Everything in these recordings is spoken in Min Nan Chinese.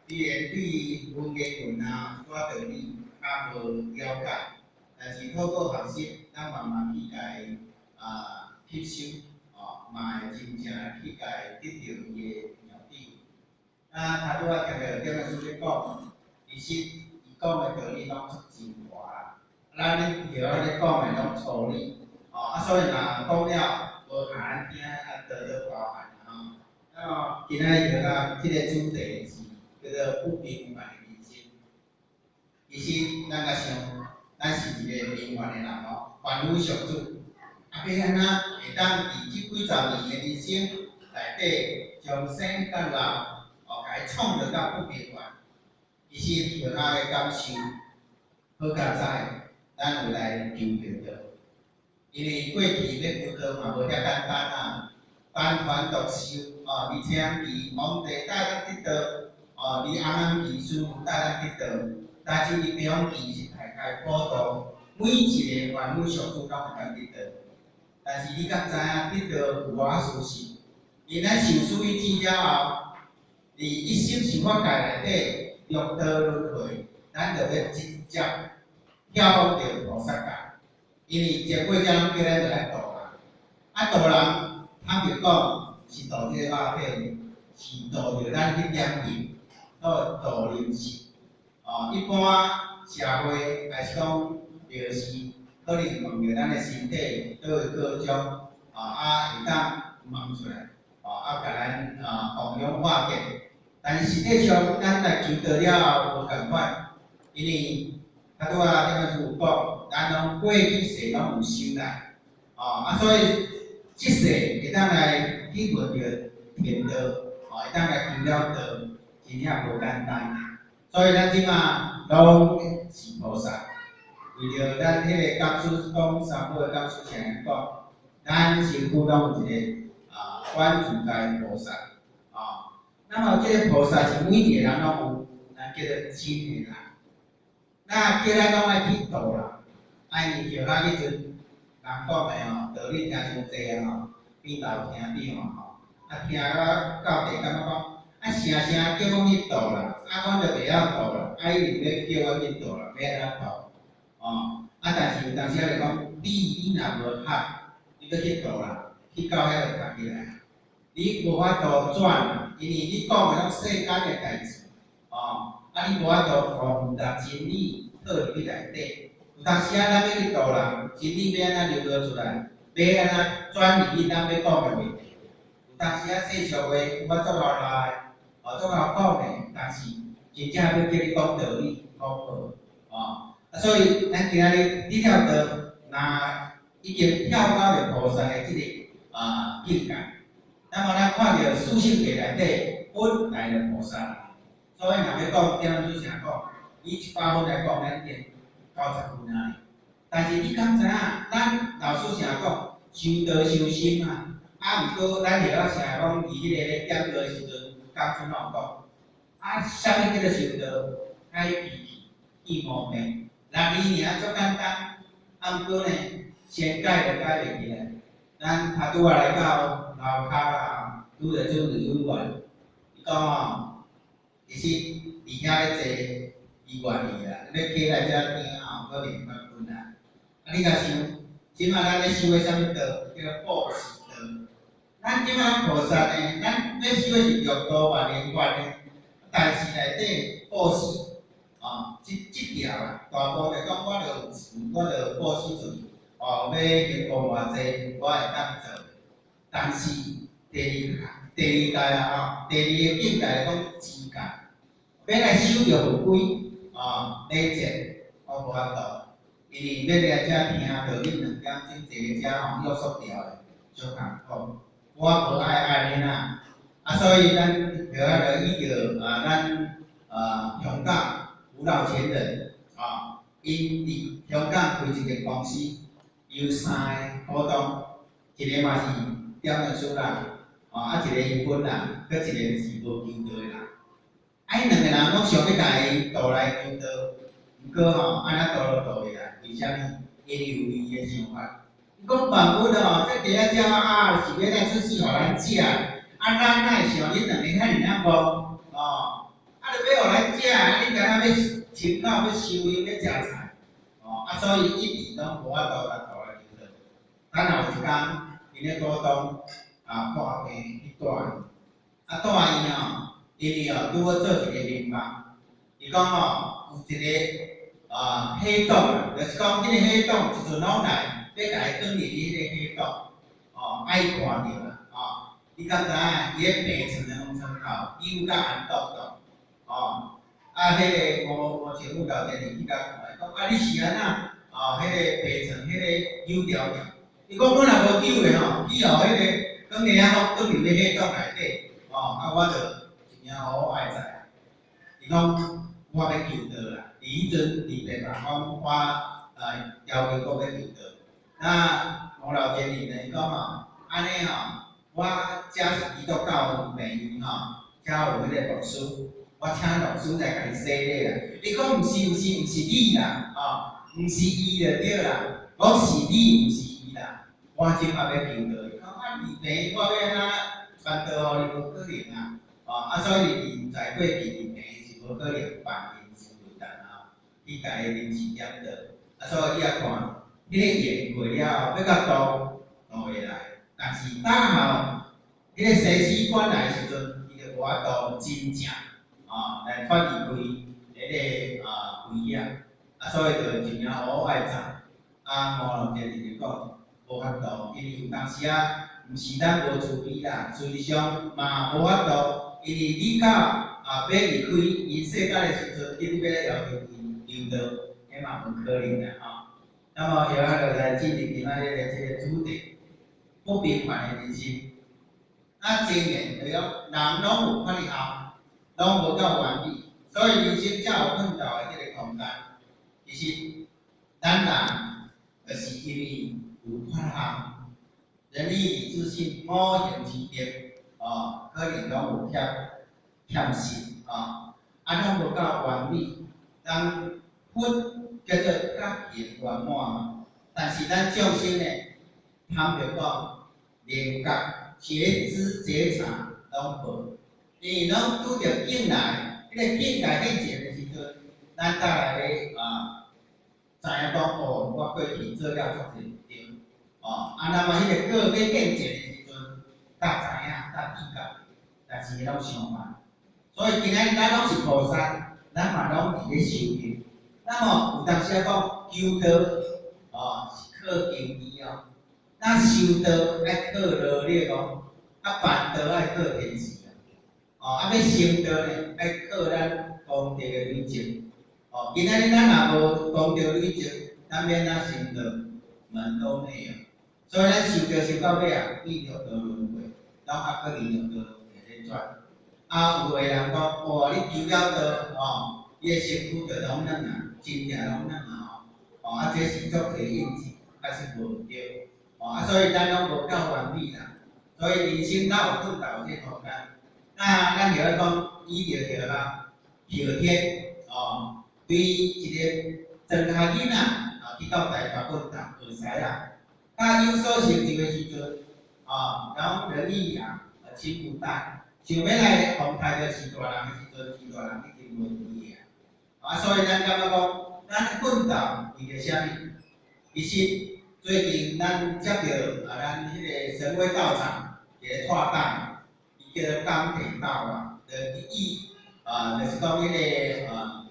雖然對文言文啊一寡道理較無了解，但是透過學習，咱慢慢去共伊吸收，哦，嘛會真正去共伊得著伊的妙諦。啊，頭拄仔聽著點老師咧講，其實伊講的道理攏足精華啦，咱咧聽咱咧講的攏粗理，哦，啊，所以若講了無合咱聽，啊，多多包涵啦吼。那麼今仔日就甲這個主題是叫做不平凡的人生。其實咱較想，咱是一個平凡的人吼，凡夫俗子，啊，欲按怎會當佇這幾十年的人生內底，將生佮老，哦，共伊創造甲不平凡。其實像我的感受，好佳哉，咱有來求著道，因為過去欲求道嘛無遐簡單啊，單傳獨授，哦，而且佇皇帝帶咱得道，哦，佇翁仔師傅帶咱得道，但是佇北方期是大開普度，每一個凡夫俗子攏會當得道。但是你敢知影得道有偌事實？因咱受師以子了後，佇一生受法界內底六道輪迴，咱就欲直接跳到菩薩界，因為這過程攏叫咱著愛度人，啊度人，坦白講是度這個肉體，是度著咱彼點業，叫度靈性。哦，一般社會還是講廟寺，可能問著咱的身體佗位過種，啊會當問出來，哦啊共咱弘揚化解。但是實際上，咱來求道了後無仝款，因為較拄仔點仔師有講，咱攏過去世攏有修來，哦啊所以這世會當來去聞著天道，哦會當來求了道，真正無簡單。所以咱這馬攏是菩薩，為著咱彼個講師講三寶的講師常常講，咱身軀攏有一個觀自在菩薩，哦，那麼這個菩薩是每一個人攏有，咱叫做真的人。那叫咱攏愛去度人，啊因為像咱彼陣人講的吼，道理聽傷濟啊吼，變老聽長啊吼，啊聽到到底感覺講，啊聲聲叫阮去度啦，啊阮就袂曉度啦，啊伊就欲叫阮去度啦，欲按怎度？哦，啊但是有當時仔就講，你若無學，你欲去度啦，去到遐就卡起來，你無法度轉，因為你講的攏世間的代誌，哦，啊你無法度宏達真理套入去內底。有當時仔咱欲去度人，真理欲按怎流露出來，欲按怎轉入去咱欲講的話題。有當時仔世俗話有法足嘮來，哦足嘮講的，但是真正欲叫你講道理，講無，哦，啊所以咱今仔日你跳道，若已經跳到了菩薩的這個境界，那麼咱看著四聖諦內底本來就菩薩，所以若欲講，點樣主成講，以100分來講，咱已經90分啊。但是你敢知影，咱老師成講，修道修心啊，啊，毋過咱會曉成講，佇彼個咧點道的時陣，講師攏有講，啊，啥物叫做修道？改脾氣，去毛病，六字爾足簡單，啊，毋過呢，先改就改袂起來。咱頭拄仔來到樓跤啦，拄著主任委員，伊講吼，其實佇遐咧坐，伊願意啦，欲起來遮聽吼，可能較困難。啊，你若想，這馬咱咧修的啥物道？叫做布施道。咱這馬菩薩呢，咱欲修的是六度萬行願呢，但是內底布施，哦，這條啦，大部分講我著有錢，我著布施出去，哦，欲行功偌濟，我會當做。但是第二界啊吼，第二个境界來講持戒，欲來守著佛規，哦，禮節，我無法度，因為欲來遮聽道理2點鐘坐佇遮吼，約束牢的，足艱苦。我無愛按呢啦，啊，所以咱著愛來依著啊，咱香港五老前人啊，𪜶佇香港開一間公司，有三个股東，一个嘛是點樣師啦，哦，啊一個英軍啦，閣一個是無求道的人，啊𪜶兩個人攏想欲共伊渡來求道，毋過吼，按怎渡都渡袂來，為啥物？因為有伊的想法。伊講萬物吼，這雞仔鳥仔鴨是欲來出世予咱食，啊咱哪會想恁兩个遐爾仔戇？哦，啊著欲予親口欲修行欲食菜，哦，啊，所以一直攏無法度來頭來求道。等後有一工，𪜶的股東啊破病去蹛伊，啊蹛伊吼，因為哦拄好做一個夢夢，伊講吼有一個啊黑洞啊，就是講彼個黑洞一陣風來，欲共伊捲入去彼個黑洞，哦，啊伊看著啦，哦，你敢知影？伊咧病床的床頭扭甲安當當，哦，啊，彼個吳吳前夫老先生去共看，伊講啊你是按怎？哦，彼個病床彼個扭掉掉，伊講我若無救的吼，去予彼個捲入遐風捲入彼黑洞內底，哦，啊我就真正好好哀哉啊！伊講我欲求道啦，佇彼陣佇病房講我要求講欲求道，那吳老先生呢，伊講吼，按呢吼，我遮是基督教病院吼，遮有彼個牧師，我請牧師來共你洗禮啦。伊講毋是毋是毋是你啦，吼，毋是伊就對啦，講是你毋是伊啦。我這馬欲求道，伊講啊，佇病院我欲按怎傳道予你？無可能啊，哦，啊，所以佇在過去佇病院是無可能辦臨時會談啊，去共伊臨時點道，啊，所以你也看，彼個緣過了後，欲共渡渡會來，但是等後彼個生死關來的時陣，伊就無法度真正啊來脫離開彼個啊危險，啊，所以就真正好好愛走。啊，吳老先生就講無法度，因為有當時啊，毋是咱無慈悲啦，事實上嘛無法度，因為你到啊欲離開人世間的時陣，你欲來要求伊求道，彼嘛無可能啦吼。那麼下來就來進入今仔日的這個主題，不平凡的人生。啊，前言就是講，人攏有缺陷，攏無夠完美，所以人生才有奮鬥的這個空間。其實，咱人就是因為有缺陷，仁義禮智信五行之德，哦，可能攏有欠欠失，哦，啊，攏無夠完美。咱佛叫做覺行圓滿，但是咱眾生呢，貪著講連覺、覺知、覺察攏無，因為攏拄著境來，彼個境界現前的時陣，咱才來咧啊，知影講哦，我過去做了足濟毋對，哦，啊，那麼彼個果欲現前的時陣，才知影，才知覺，但是攏相反。所以今仔日咱攏是菩薩，咱嘛攏佇咧修行。那麼有當時仔講求道，哦，是靠經驗哦。咱修道愛靠努力哦，啊辦道愛靠天時啊。哦，啊欲成道呢，愛靠咱功德的累積。哦，今仔日咱若無功德累積，咱欲按怎成道？門都沒有。所以咱修道修到尾啊，變六道輪迴，攏猶閣佇六道輪迴咧轉。啊，有的人講，哇，你求了道，哦，你的身軀就攏軟啊，真正攏軟啊，吼，哦，啊，這是足濟印證，還是無對，哦，啊，所以咱攏無夠完美啦，所以人生才有奮鬥這個空間。那咱就愛講，伊就著啦，後天，哦，對一個莊跤囡仔，啊，去到台北奮鬥學師仔，甲有所成就的時陣，啊，然後仁義啊，親不待。想欲來予刣著序大人的時陣，序大人已經無佇咧啊！啊，所以咱感覺講，咱奮鬥為著啥物？其實最近咱接著啊，咱彼個神威道場一個蔡董，伊叫做鋼鐵道啊，就伊啊，就是講彼個啊，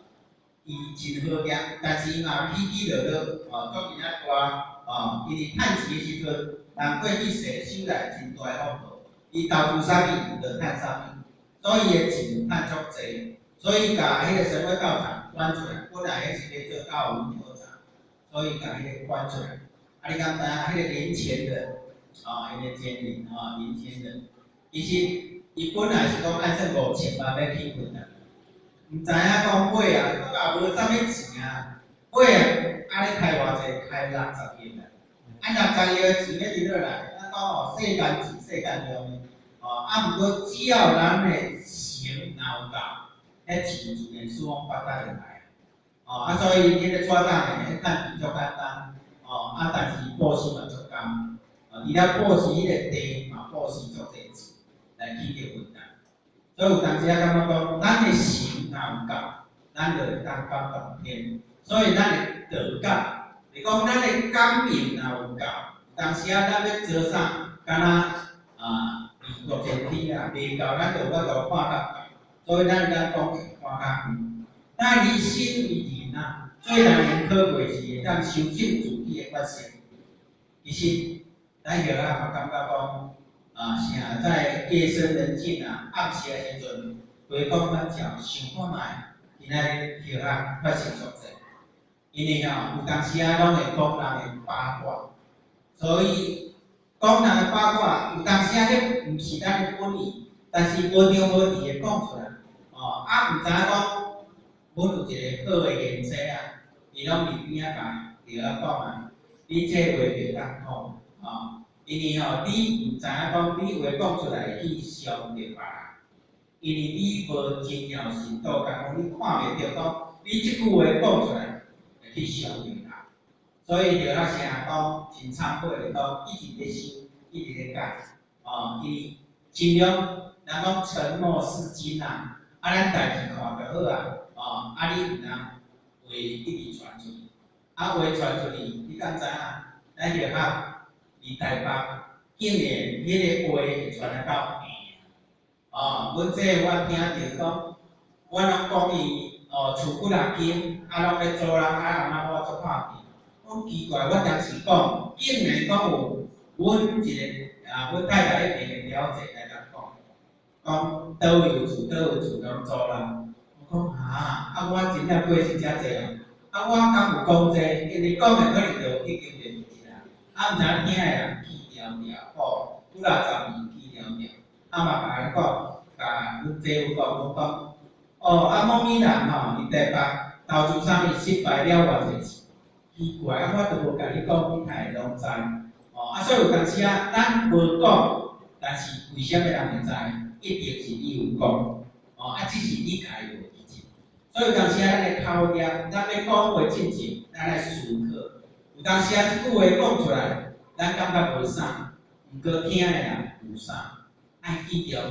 伊真好額，但是伊嘛起起落落，哦，足爾仔大，哦，因為趁錢的時陣，人過去世收來真大的福報。伊投資啥物，就趁啥物，所以伊的錢趁足濟，所以共彼個神威道場捐出來，本來彼是欲做高爾夫球場，所以共彼個捐出來。啊，你敢知影？彼個林前的，哦，彼個監理，哦，林前的，其實伊本來是講按算5000萬欲起佛啦，毋知影講尾啊，閣也無啥物錢啊，尾啊，按呢開偌濟？開60億啊！啊，六十億的錢欲佇佗來？咱講哦，世間錢、世間用的，哦，啊，毋過只要咱的誠若有夠，彼錢自然四方八達就來。哦，啊，所以彼個蔡董呢，彼趁錢足簡單，哦，啊，但是布施嘛足甘，哦，除了布施彼個地，嘛布施足濟錢來起著佛壇。所以有當時仔感覺講，咱的誠若有夠，咱就會當感動天。所以咱的道感，是講咱的感應若有夠，當時啊，咱欲做啥，敢若啊，二國前天啊，袂夠，咱就有法度看較懸。所以咱當講會看較遠。那離心為仁啊，最難能可貴是會當修正自己的缺失。其實，咱後來嘛感覺講，啊，啥在夜深人靜啊，暗時的時陣，回光返照，想看覓，今仔日後學發生煞濟。因為吼，有當時啊，攏會講人的八卦，所以講人的八卦，有當時啊，彼毋是咱的本意，但是無著無佇會講出來，哦，啊，毋知影講，阮有一個好的賢妻啊，伊攏佇邊仔共著仔講啊，你這話袂當講，哦，因為吼，你毋知影講，你話講出來會去傷著別人，因為你無真了神道，講你看袂著講，你這句話講出來會去傷著人，所以著仔成日講真懺悔的講，一直咧修，一直咧改，哦，因為盡量人講沉默是金啊，啊，咱代誌看就好啊，哦，啊，你毋通話一直傳出去，啊，話傳出去，你敢知影？咱著學佇台北，竟然彼個話會傳得到病。哦，阮這我聽著講，我攏講伊哦，厝幾若間，啊，攏咧租人，啊，阿媽我足破病。講奇怪，我當時講，竟然講有阮一個啊，阮太太彼邊的表姐來共講，講佗位有厝，佗位有厝，攏租人。我講哈，啊，我真正過身遮濟哦，啊，我敢有講這個？因為講的可能就已經袂記啦，啊，毋知影聽的人記牢牢，吼，幾若十年記牢牢，啊嘛共伊講，共阮姐夫講，阮講，哦，啊，某某人吼，佇台北投資啥物失敗了偌濟次，奇怪，啊，我都無共你講，你哪會攏知？哦，啊，所以有當時啊，咱無講，但是為啥物人會知？一定是你有講，哦，啊，只是你家己無記住。所以有當時啊，咱的口業，咱欲講話進前，咱愛思考。有當時啊，這句話講出來，咱感覺無啥，毋過聽的人有啥，愛記牢牢，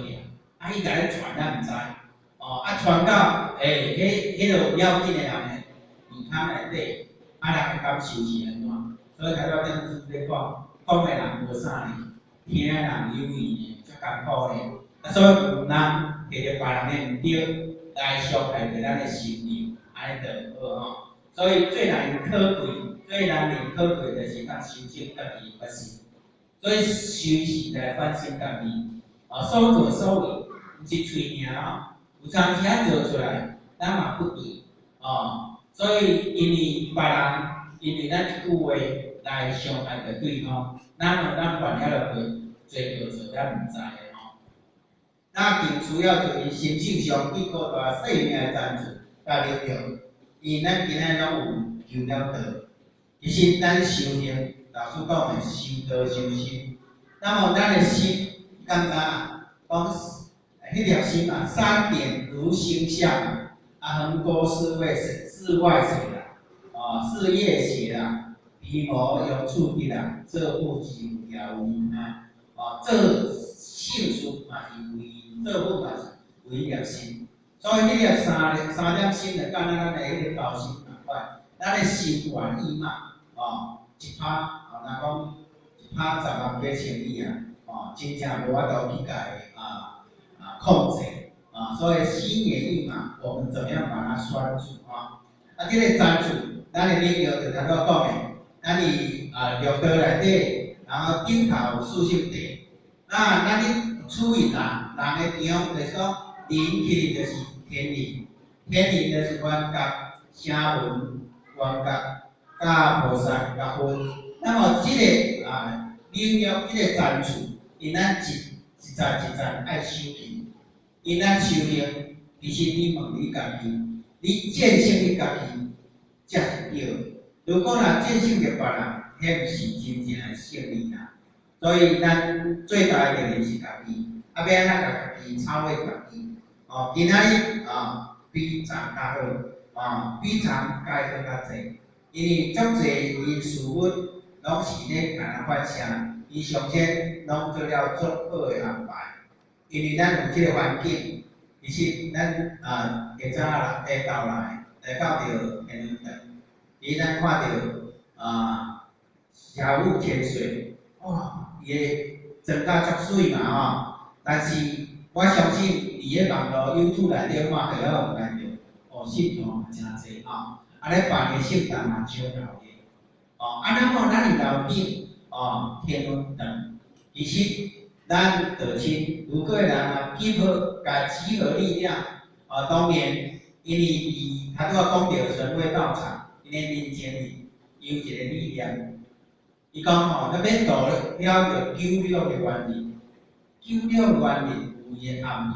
啊，伊共咱傳，咱毋知，哦，啊，傳到欸，彼彼個有要緊的人的耳孔內底，啊，人的感受是按怎？所以頭拄仔點子咧講，講的人無啥呢，聽的人有意呢，足艱苦呢。啊，所以毋通摕著別人的毋對來傷害著咱的心靈，按呢就毋好吼。所以最難可貴，最難能可貴就是當修正家己的缺失。所以隨時來反省家己，啊，所作所為，毋是喙爾哦，有當時仔做出來，咱嘛不對，哦，所以因為別人，因為咱一句話來傷害著對方，咱有咱犯遐落過濟過錯，咱毋知的吼。那更需要就是心性上去擴大生命的層次佮力量，因為咱今仔攏有求了道，其實咱修行，老師講的修道修心，那麼咱的心，敢知影？講彼粒心啊，三點如星象啊，橫溝四外水，四外水啦，哦，四葉血啦，皮毛用處的啦，做福是有條為啊，哦，做聖事嘛是為做福嘛是為彼粒心，所以彼粒三粒三點心就敢若咱的彼個勾心仝款，咱的心願意嘛，哦，一拍，哦，若講一拍10萬八千里啊，哦，真正無法度去共伊啊啊控制，啊，所以心猿意馬，我們怎麼樣把它拴住啊？啊，這個專注，咱的領域就頭拄仔講的，咱佇啊六道內底，然後頂頭有四聖諦，那咱咧處於人人的地方，就是講人其實就是天人，天人就是緣覺、聲聞、緣覺、佮菩薩、佮佛。那麼這個啊領域，這個層次，因咱一一層一層愛修行，因咱修行，其實你問你家己，你戰勝你家己，才是對的。如果若戰勝著別人，彼毋是真正的勝利啦。所以咱最大的敵人是家己，啊，欲按怎共家己超越家己？哦，今仔日啊，比昨較好，啊，比昨該好較濟。因為足濟人事物攏是咧共咱發生，伊上先攏做了足好的安排。因為咱有這個環境，其實咱啊下早下晝來到著天倫堂，其實咱看著啊霞霧千歲，哇，伊的妝甲足媠嘛吼，但是我相信佇咧網路 YouTube 內底看起來有看著，哦，信徒嘛誠濟吼，啊咧辦的聖誕嘛超鬧熱，哦，啊那麼咱佇樓頂哦天倫堂，其實咱道親如果人啊集合，共集合力量，啊當然，因為伊頭拄仔講著神威道場，𪜶的面前伊有一個理念，伊講吼，咱欲度了著九兩的原理，九兩原理有伊的暗義，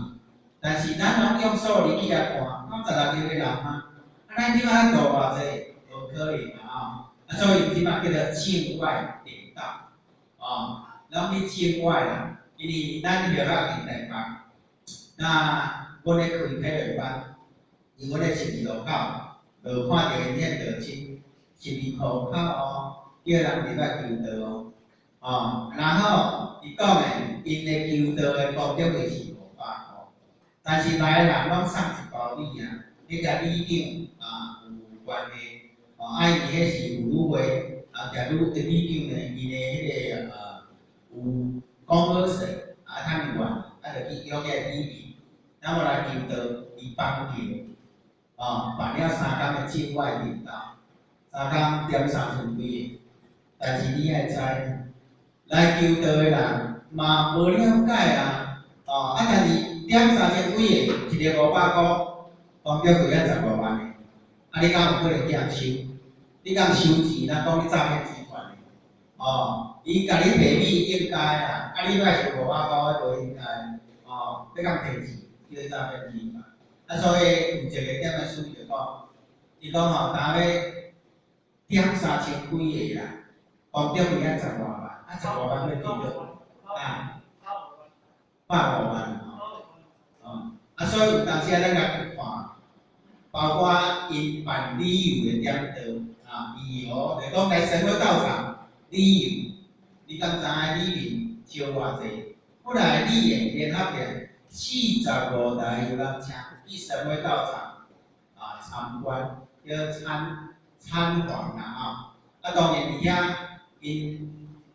但是咱攏用數字去來看，96億個人啊，啊咱這擺度偌濟，無可能啊吼，啊所以這擺叫做境外點道，哦，攏去境外啦，因為咱學校佇台北，那阮咧開體育班，佇阮咧十字路口，就看著𪜶遐道親，十字路口哦，叫人入來求道哦，哦，然後伊講的，𪜶的求道的功德費是500箍，但是來的人攏送一包米啊，彼個里長啊有關係，哦，啊伊彼是婦女會，啊，舉女的里長呢，𪜶的彼個有講好勢，啊，他們願意，啊，就去約遐里長，那麼來求道，佇板橋，哦，辦了3工的境外點道，三工點3000幾个，但是你愛知，來求道的人嘛無了解啊，哦，啊，但是點3000幾个，一个500箍，功德費愛15萬个，啊，你敢有可能去予收？你敢收錢？咱講你詐騙集團的，哦，伊共你提米應該啦，啊，你欲收500箍，彼無應該，哦，你敢提錢，叫做詐騙集團。啊，所以有一個點仔書就講，伊講吼，若欲點3000幾个啦，功德費愛10外萬，啊，十外萬欲佇佗？啊，150萬吼，哦，啊，所以有當時啊，咱來去看，包括𪜶辦旅遊的點道，啊，旅遊，就講來神威道場旅遊，你敢知影裡面招偌濟？本來旅遊聯合起來45台遊覽車去神威道場啊參觀，叫參參訪啦吼。啊，當然佇遐，𪜶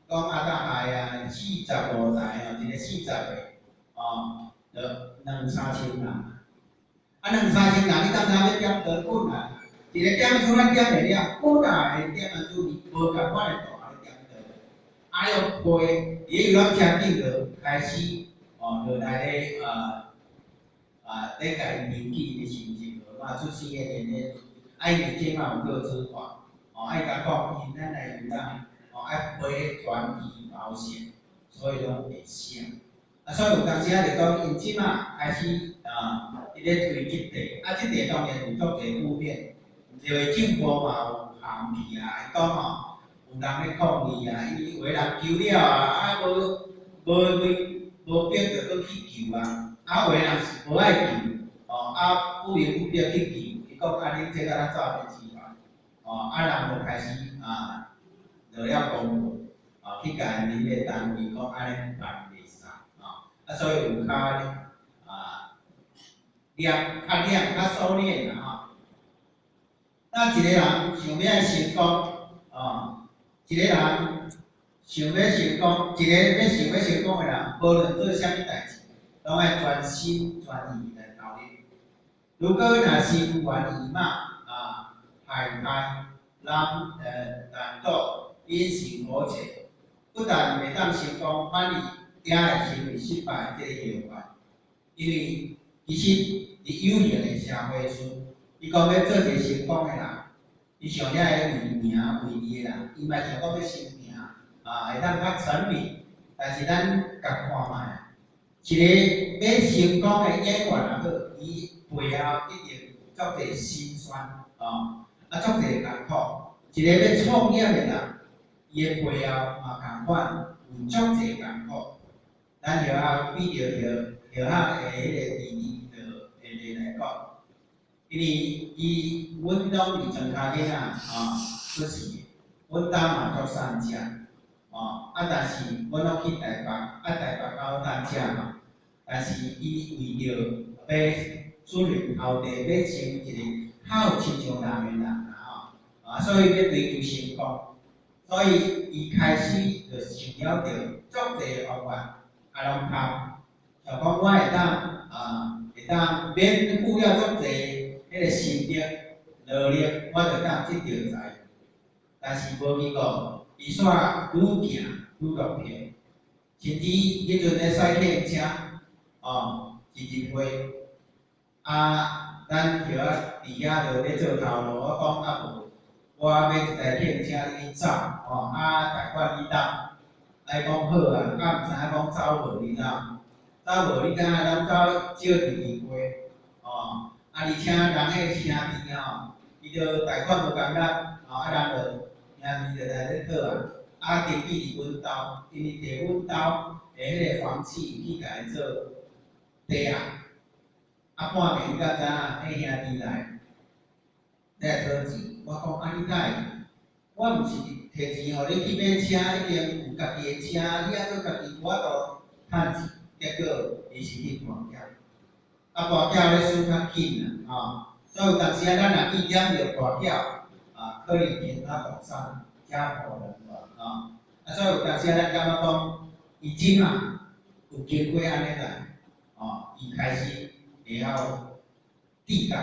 講阿達海啊，四十五台哦，一个40個，哦，就兩三千人。啊，兩三千人，你敢知影欲點多困難？一個點數咱點會了，幾若个點仔數無仝款的大咧點道，啊，用批佇咧遊覽車頂就開始哦落來咧咧共𪜶登記的身份證號碼、出生的年月日，啊，因為這擺有客製化，哦，愛共講，𪜶咱來遊覽，哦，愛買團體保險，所以攏會寫。啊，所以有當時仔就講，𪜶這擺開始啊，佇咧推這塊，啊，這塊當然有足濟負面，因為政府嘛有函去啊，伊講吼，有人咧抗議啊，因為有的人求了啊，啊無無為無逼著閣去求啊，啊有的人是無愛求，哦，啊不明不白去求，伊講啊恁這敢若詐騙集團，哦，啊人就開始啊落了公告，啊去共恁的單位講按呢辦袂使，啊，啊所以有較啊嚴較嚴較收斂啦吼。那一個人想欲愛成功，哦，一個人想欲成功，一個欲想欲成功的人，無論做啥物代誌，攏愛專心專意來投入。如果若心煩意猛，啊，懈怠、懶惰、隱形苟且，不但袂當成功，反而也會成為失敗這個後患。因為其實佇有形的社會處，伊講欲做一個成功的人，伊上了愛為名為利的人，伊嘛想講欲成名，啊，會當較成名。但是咱共看覓，一個欲成功的演員也好，伊背後一定足濟辛酸，哦，啊足濟艱苦。一個欲創業的人，伊的背後嘛仝款有足濟艱苦。咱學校比著學學校的彼個弟弟的例來講，因為伊阮攏佇莊跤囡仔吼出世的，阮兜嘛足散食，哦，啊但是阮攏去台北，啊台北較好趁食嘛。但是伊為著欲出人頭地，欲成為一個較有親像人的人啦吼，啊，所以欲追求成功，所以伊開始就想了著足濟方法，啊，攏貪，想講我會當啊，會當免付了足濟彼個心力、勞力，我就當得著財。但是無經過，伊煞愈行愈落魄，甚至彼陣咧駛客車，哦，是入會，啊，咱著啊佇遐就咧做頭路，我講啊無，我買一台客車你去走，哦，啊貸款你擔，啊伊講好啊，啊毋知影講走無你知影？走無你敢若攏走借弟弟過，哦，啊而且人彼個兄弟吼，伊就貸款無共力，哦，啊人就兄弟就來咧討啊，啊登記佇阮兜，因為摕阮兜的彼個房契去共伊做抵押，啊半暝你敢知影？彼兄弟來，來討錢，我講啊你哪會？我毋是摕錢予你去買車，已經有家己的車，你猶閣家己無法度趁錢，結果伊是去跋筊，啊跋筊咧輸較緊啊，吼，所以有當時啊，咱若去染著跋筊，啊，可能傾家蕩產，家破人亡，吼，啊，所以有當時啊，咱感覺講，伊這馬有經過按呢來，哦，伊開始會曉智覺，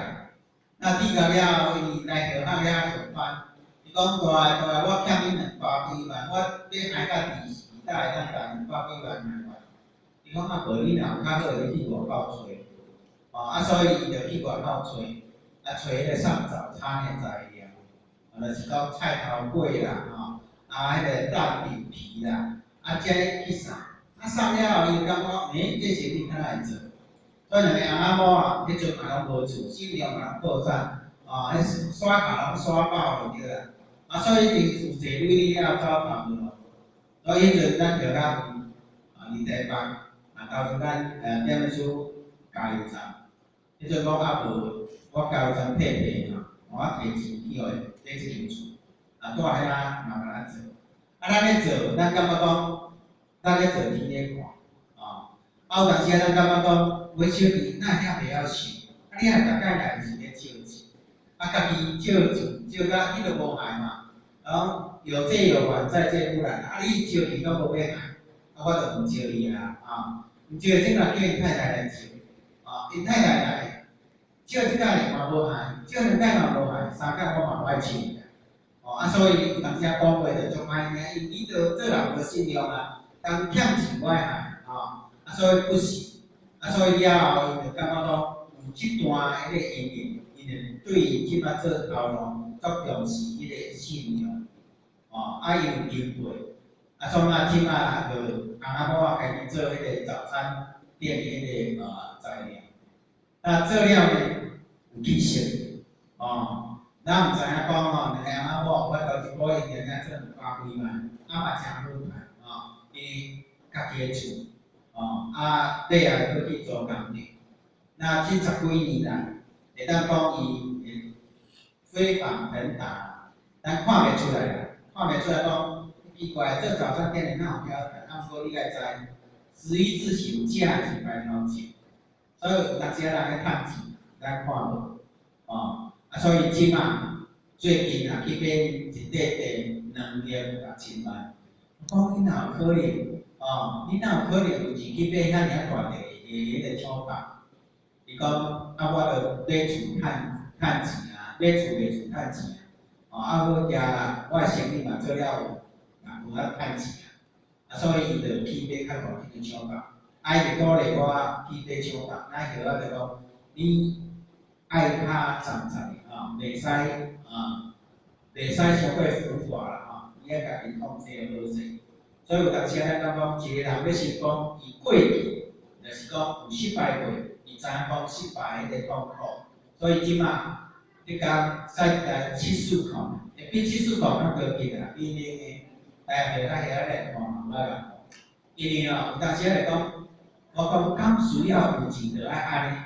那智覺了後，伊來學校遐上班，伊講大个大个，我欠你兩百幾萬，我欲害到佇時，才會當共兩百幾萬還完。伊講啊，無你若有較好，你去外口揣，哦，啊，所以伊就去外口揣，啊，揣彼個送早餐的材料，啊，就是講菜頭粿啦，吼，啊，彼個蛋餅皮啦，啊，這去送，啊，送了後，伊就感覺，欸，這生意敢若會做，所以兩個翁仔某啊，彼陣嘛攏無厝，信用嘛攏破產，哦，彼刷卡攏刷爆就對啦，啊，所以已經有濟鐳了走頭路，所以彼陣咱就較啊，佇台北，啊，當陣咱踮咧厝加油站，彼陣講啊無，我加油站退退嘛，我摕錢去予伊買這間厝，啊，蹛遐慢慢仔做，啊，咱咧做，咱感覺講，咱咧做天咧看，啊，啊有當時啊，咱感覺講，買手機哪會遐袂曉想，啊，你若逐擺來是咧借錢，啊，家己借錢借甲你都無害嘛，講有借有還，再借不難，啊，你借去攏無欲還，啊，我就毋借你啊，啊，毋借，這馬叫𪜶太太來借，啊，𪜶太太來借這擺嘛無還，借兩擺嘛無還，三擺我嘛無愛借伊啦，哦，啊，所以有當時講話就足歹聽，因為你都做人無信用啊，當欠錢我愛還，啊，啊，所以不是，啊，所以了後伊就感覺講有這段彼個因緣，伊就對這馬做頭路足重視彼個信用，哦，啊，伊有經過，啊，創啊，這馬就翁仔某仔開始做彼個早餐店的彼個材料，啊，做了呢有起色，哦，咱毋知影講吼，兩個翁仔某我頭一個月定定做兩百幾萬，啊嘛誠好趁，哦，伊家己的厝，哦，啊，尾仔閣去租工地，那這十幾年來，會當講伊會飛黃騰達，咱看袂出來啦，看袂出來講奇怪，做早餐店的哪有遐趁？啊，毋過你愛知，食衣住行食是排頭前，所以有當時仔人咧趁錢，咱看無，哦，啊，所以這馬最近啊去買一塊地2億6千萬，我講你哪有可能？哦，你哪有可能有錢去買遐爾啊大地的彼個廠房？伊講啊，我著買厝趁趁錢啊，買厝賣厝趁錢啊，哦，啊，我驚我的生意嘛做了有，嘛有法趁錢啊，啊，所以伊就去買較大間的廠房，啊，伊就鼓勵我去買廠房，咱許仔就講，你愛較摠摠的吼，袂使啊，袂使傷過浮華啦吼，你愛家己控制好勢。所以有當時咱感覺一個人欲成功，伊過去就是講有失敗過，伊知影講失敗彼個痛苦，所以這馬彼工駛一台740，會比740較高級啦，比恁的，來下較遐來看嘛，無愛共看。因為哦，有當時來講，我講敢需要有錢就愛按呢？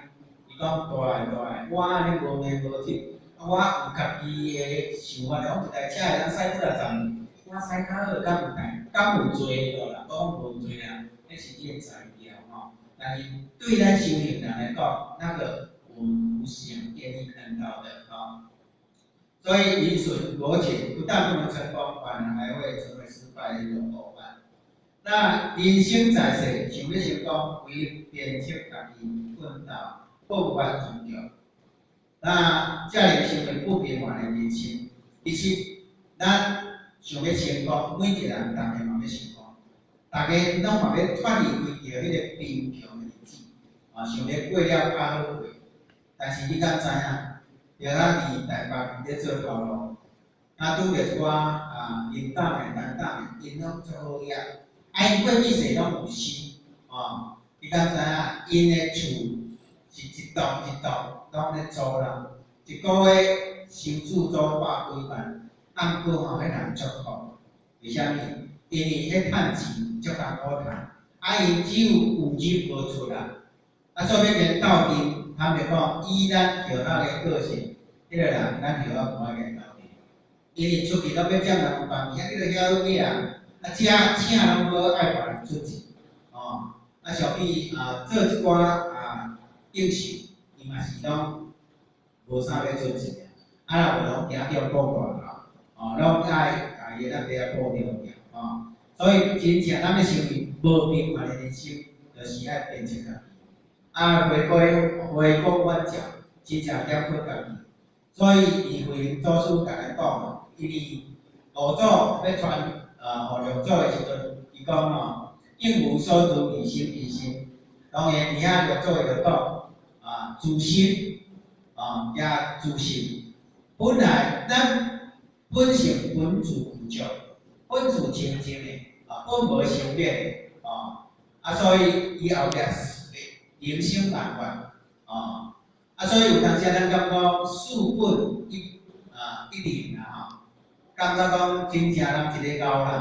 伊講大個大個，我按呢無名無實，啊我有家己的想法，講一台車會當駛幾若十年，我駛較好，敢有代，敢有濟無啦？講無濟啦，彼是你的才調吼。但但是對咱修行人來講，那個我們不想願意看到的啊。所以愚蠢苟且不但不能成功，反而還會成為失敗的一種夥伴。那人生在世，想欲成功，唯有鞭策家己奮鬥，奮發圖強。那才能成為不平凡的人生。其實，咱想欲成功，每一個人逐家嘛欲成功，逐家攏嘛欲脫離規著彼个貧窮的日子，啊，想欲過了較好過。但是你敢知影？著啊，佇台北咧做頭路，啊，拄著一寡啊，林董的、陳董的，𪜶攏足好額，啊，𪜶過去世攏有收，哦，你敢知影？𪜶的厝是一棟一棟攏咧租人，一个月收厝租百幾萬，啊，毋過吼，彼人足苦，為啥物？因為彼趁錢足艱苦趁，啊，𪜶只有有入無出啦，啊，所以欲共鬥陣，坦白講，以咱學校的個性，彼個人咱學校無愛共鬥陣，因為出去攏欲佔人房間，啊，你著遐好個人，啊，食請攏無愛別人出錢，哦，啊，相比啊做一寡啊應酬，伊嘛是攏無啥欲出錢，啊，若無攏驚叫顧大頭，哦，攏愛共伊的咱爸仔顧著爾，哦，所以真正咱欲成為無平凡的人生，就是愛鞭策家己，啊，回歸回光返照，真正檢討家己。所以，伊慧能祖師共咱講，因為五祖欲傳啊，予六祖的時陣，伊講吼，應無所住而生其心。當然，佇遐六祖伊就講啊，自心啊，也自性。本來咱本性本自具足，本自清淨的，啊，本無生滅的，啊，啊，所以伊後壁人生萬法，啊。啊，所以有當時咱感覺事本一啊一靈啦吼，感覺講真正人一个𠢕人，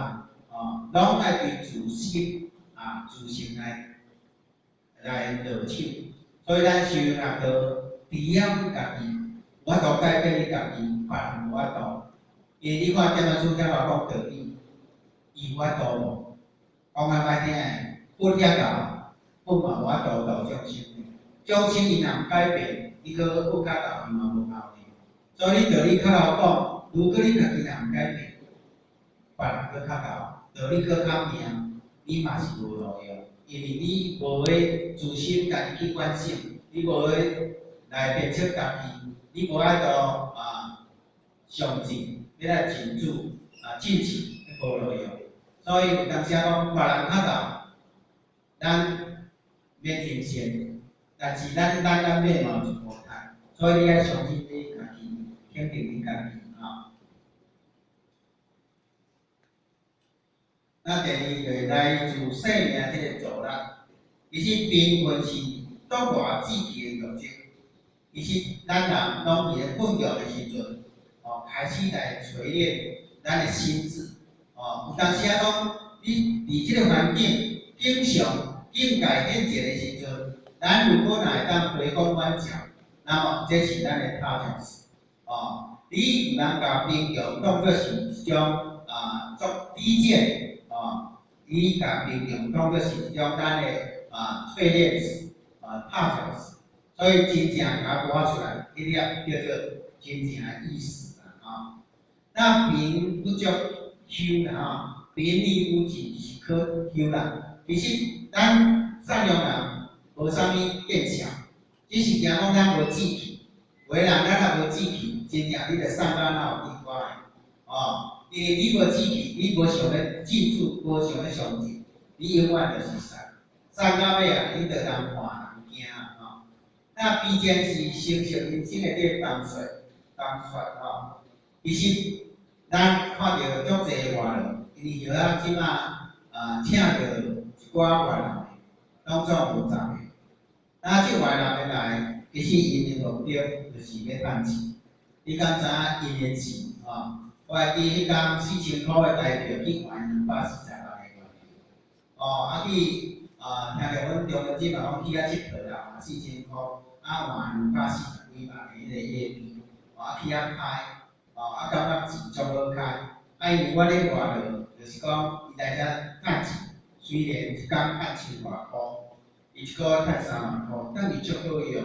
哦，攏愛對自心啊自性來來落手，所以咱修行道，除了你家己有法度改變你家己，別人無法度。因為你看踮仔主遐講道理，伊有法度無？講較歹聽的，佛遐𠢕，佛嘛無法度度眾生。眾生伊若毋改變，你閣佛較𠢕伊嘛無效力。所以你道理較𠢕講，如果你家己若毋改變，別人閣較𠢕，道理閣較明，你嘛是無路用，因為你無咧自心家己去反省，你無咧來鞭策家己，你無法度啊上進，欲來進駐啊進取，無路用。所以有當時講別人較𠢕，咱免行善。但是咱咱咱欲嘛是無趁，所以你愛相信你家己，肯定你家己吼。那第二就是來自生命彼個助力。其實貧困是獨外志氣的特徵。其實咱人攏佇咧困覺的時陣，哦，開始來錘煉咱的心智。哦，有當時仔講，你佇這個環境景象境界現前的時陣，咱如果若會當回光返照，那麼這是咱的踏腳石。哦，你毋通共貧窮當做是一種啊作低賤，哦，你共貧窮當做是一種咱的啊淬煉石啊踏腳石。所以真正共我挖出來，彼粒叫做真正的意思啦，吼。那貧不足憂啦，吼，貧而有志是可憂啦。其實咱善良人無啥物見笑，只是驚講咱無志氣。有的人咱若無志氣，真正你著散甲哪有滴我的，哦，因為你無志氣，你無想欲進取，無想欲上進，你永遠就是散，散到尾啊，你著人看人驚吼。那卑賤是成熟人生的這個重說，重說吼。其實咱看著足濟外勞，因為學校這馬啊請著一寡外勞的，攏總有十个。那這外勞的來，其實𪜶的目的就是欲趁錢。你敢知影𪜶的錢吼？我會記彼工4000箍的台票去換240萬的外幣。哦，啊去啊，聽著阮中央姊嘛講去遐𨑨迌啦，4000箍，啊換240幾萬的彼個月幣，哦啊去遐開，哦啊感覺錢足好開，啊因為阮咧外勞，就是講伊來遮趁錢，雖然一工趁千外箍，伊一个月趁3萬箍，但伊足好用。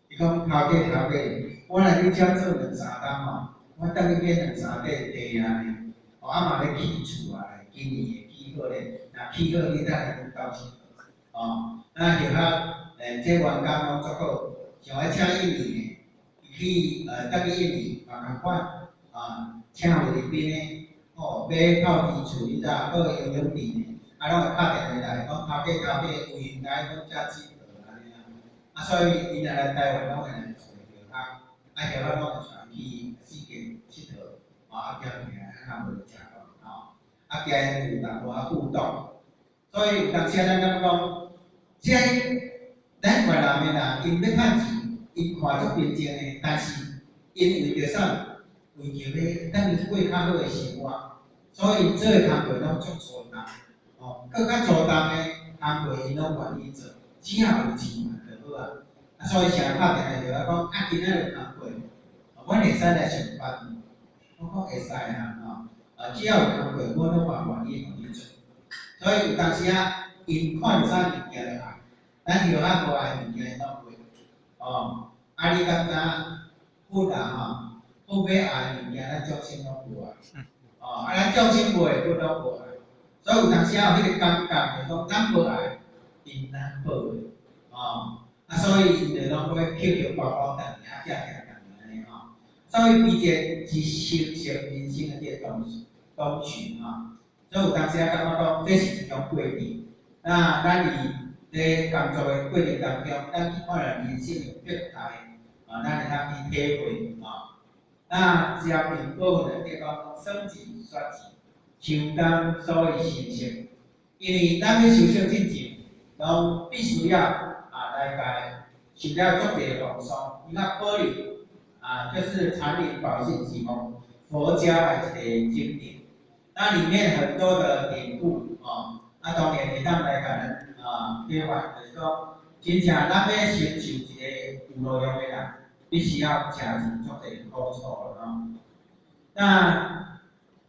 伊講頭家頭家，我來你遮做兩三冬吼，我等於買兩三塊地啊呢，哦啊嘛咧起厝啊，今年會起好咧，若起好你等下阮兜佚佗，哦，那後仔這員工攏足好，像愛請印尼的，伊去等於印尼嘛仝款，啊，請菲律賓的，哦，買透天厝，你知影，閣有游泳池的，啊，攏會敲電話來，講頭家頭家有閒來阮遮佚佗按呢啊，啊，所以𪜶若來台灣攏會來揣著較，啊，後仔攏會帶去四界𨑨迌，啊，行行啊，較無食飯吼，啊，加有淡薄仔互動，所以有當時咱感覺講，這咱越南的人，𪜶欲趁錢，𪜶看足平靜的，但是𪜶為著啥？為著欲等伊過較好的生活，所以𪜶做的工課攏足粗重，哦，閣較粗重的工課𪜶攏願意做，只要有錢嘛就好啊。啊，所以成日拍電話予我講，啊，今仔日有工課，阮會使來上班無？我講會使啊，吼，啊，只要有工課，阮攏嘛願意予你做。所以有當時啊，𪜶看著啥物件就愛，咱後仔無愛的物件，𪜶攏袂。哦，啊，你敢知佛啊吼？佛欲愛的物件，咱眾生攏無愛。哦，啊，咱眾生無愛，佛攏無愛。所以有當時啊有彼個感覺，就講咱無愛，𪜶咱好的。哦，啊，所以𪜶就攏欲捡捡包包轉去，啊，寄寄轉去按呢吼。所以卑賤是修成人生的這個東西，東西吼。所以有當時啊感覺講，這是一種過程。那咱佇咧工作的過程當中，咱去看著人生的百態，啊，咱會當去體會，吼。那前面部分內底講，生己說己，修當所以成聖。因為咱欲修聖進前，攏必須要啊來共受了足濟風霜。你看玻璃啊，就是禪林寶訓是佛教的一個經典，那裡面很多的典故哦，啊當然會當來共咱啊啟發，就是講，真正咱欲成就一個有路用的人，必須要食盡足濟苦楚吼。那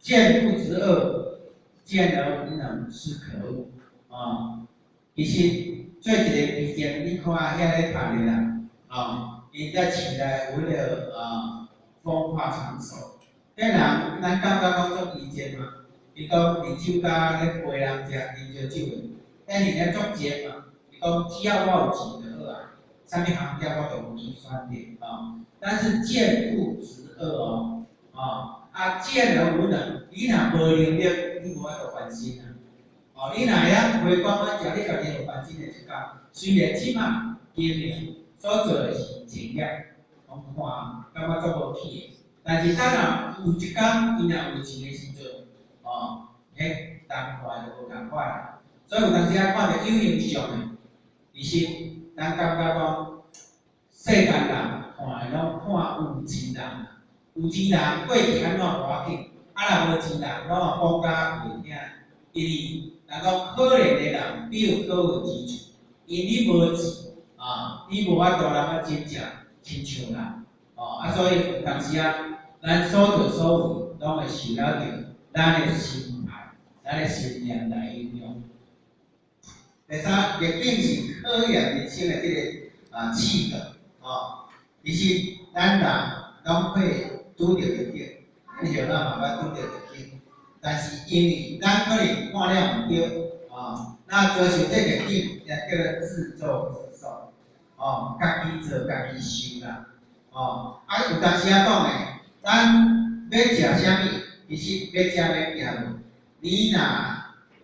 賤不知惡，賤而無能是可惡啊。其實做一個卑賤，你看遐咧讀的人，啊，𪜶在市內有彼個啊風化場所，彼人咱感覺講足卑賤嘛，伊講佇酒家咧陪人食啉燒酒的，但是咧足賤嘛，伊講只要我有錢就好啊，啥物行業我都有去選擇啊。但是賤不知惡哦，啊，啊賤而無能，你若無能力，你無法度翻身啊。哦，你若會曉開講阮食，你家己有翻身的一工。雖然這馬經營所做的是賤業，攏看感覺足無趣的，但是等若有一工伊若有錢的時陣，哦，彼當看就無仝款啦。所以有當時仔看著有形象的，其實咱感覺講世間人看的攏看有錢人，有錢人過去按怎無要緊，啊若無錢人攏嘛講甲袂聽，因為人講可憐的人必有可恨之處，因你無錢啊，你無法度人啊真正親像人，哦啊，所以有當時啊，咱所作所為攏會受了著咱的心態、咱的心念來影響。第三，逆境是考驗人生的這個啊試題，哦，其實咱人攏會拄著逆境，咱後仔嘛捌拄著逆境，但是因為咱可能看了毋對，啊，那遭受這逆境，也叫做自作自受，哦，家己做家己受啦，哦，啊有當時仔講的，咱欲食啥物，其實欲食欲行無，你若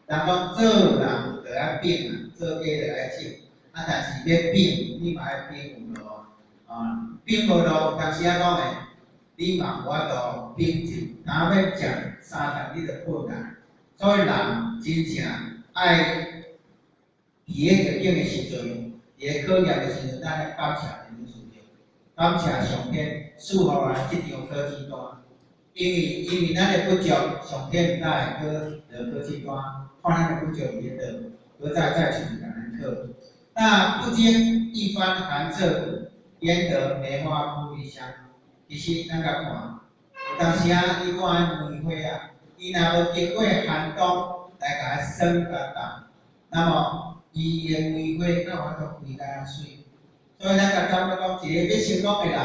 人講做人就愛變啊，做雞就愛種，啊，但是欲變，你嘛愛變有路啊，變無路，有當時仔講的，你嘛無法度變一，若欲食三頓你就困難，所以人真正愛佇咧逆境的時陣，佇咧考驗的時陣，咱愛感謝天主，感謝上天賜予咱這張考試單，因為咱的不足，上天毋才會閣落考試單，看咱的不足佇咧佗，閣再出去共咱考。那不經一番寒徹骨，焉得梅花撲鼻香？其實咱共看，有當時啊，你看梅花啊，伊若無經過寒冬來共它霜共凍，那麼伊的梅花敢有法度開甲遮媠。所以咱就感覺講，一個欲成功的人，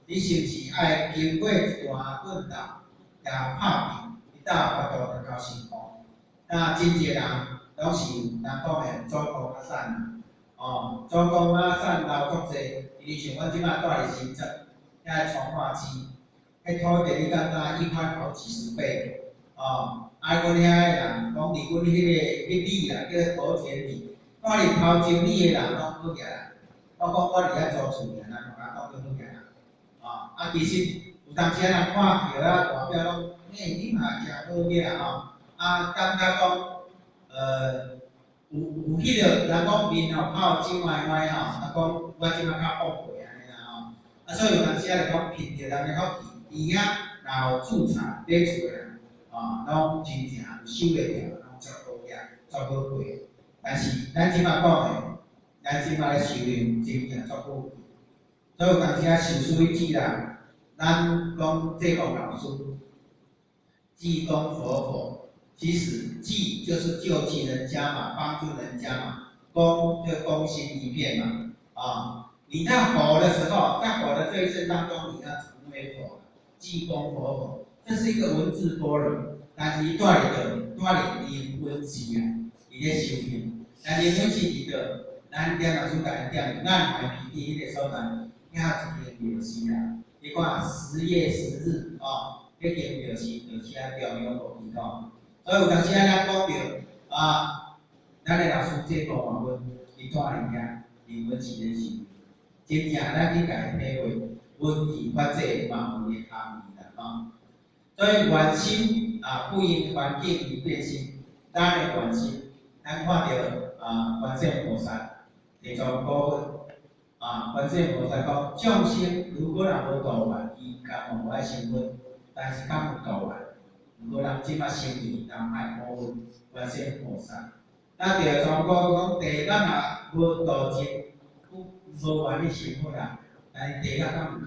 你是毋是愛經過一段奮鬥，共拍拼，伊才有法度達到成功。那真濟人攏是人講的祖公仔產啊，哦，祖公仔產留足濟，因為像阮這擺住佇新竹，遐從化區，彼土地你感覺一塊好幾十倍，哦，啊，阮遐的人講佇阮彼个彼里啦，叫做頭前里，住佇頭前里的人攏好額啦。我講我佇遐租厝爾，人共我講叫好額啦。哦，啊，其實有當時仔人看橋仔外表攏，欸，你嘛誠好額吼，啊，感覺講，有彼个人講面吼口酒歪歪吼，啊講我這擺較富貴按呢啦吼，啊，所以有當時仔就講憑著人的福氣，佇遐若有註冊買厝的人，哦，攏真正有守會牢，攏足好額，足好過。但是咱這擺講的，咱這擺咧修行真正足好。所以有當時仔受師去啦，咱講濟公老師，濟公活佛，其實濟就是救濟人家嘛，幫助人家嘛，公就公心一片嘛，啊，你在活的時候，在活的這一生當中，你要成為佛，濟公活佛，這是一個文字般若，但是伊蹛佇佗，蹛佇靈本寺啊，伊咧修行，但靈本寺佇佗，咱點老師共伊點眼海鼻地彼個所在，遐有一間廟寺啦，你看10月10日哦，彼間廟寺就是遐中央無系統，所以有當時仔咱講著啊，咱的老師濟公嘛阮，伊蹛佇遐靈本寺咧修，真正咱去共伊體會，文字發展嘛有伊的含義啦吼。所以願心啊，不因環境而變心，咱的願心，咱看著啊，觀世音菩薩地藏古佛啊，觀世音菩薩講，眾生如果若無道願，伊甘無愛成佛，但是敢有道願？毋過人這擺成為南海古佛觀世音菩薩。咱地藏古講，地獄若無度盡，無願意成佛啦，但是地獄敢有空？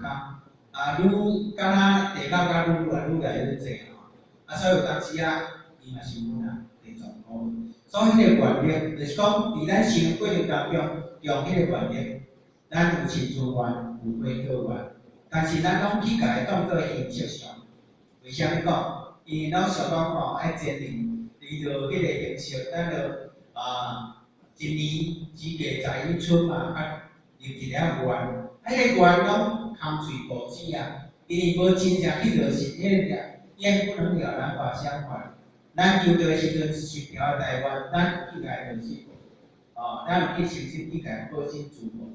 啊，愈敢若地獄較愈來愈來愈濟吼，啊，所以有當時啊，伊嘛成佛啦，地藏古佛。所以彼個願力，就是講，佇咱修過程當中，用彼個願力，咱有親像願，有回向願，但是咱攏去共伊當做形式上。為啥物講？因為攏想講吼，愛堅定，伊就彼個形式，咱就啊，一年只計在一春嘛，啊，立一個願，啊，彼個願攏空喙布子啊，因為無真正去落實，彼個願不能了，難法相還。咱求著的時陣10條的大願，咱有去共伊落實無？哦，咱有去誠心去共伊報身做無？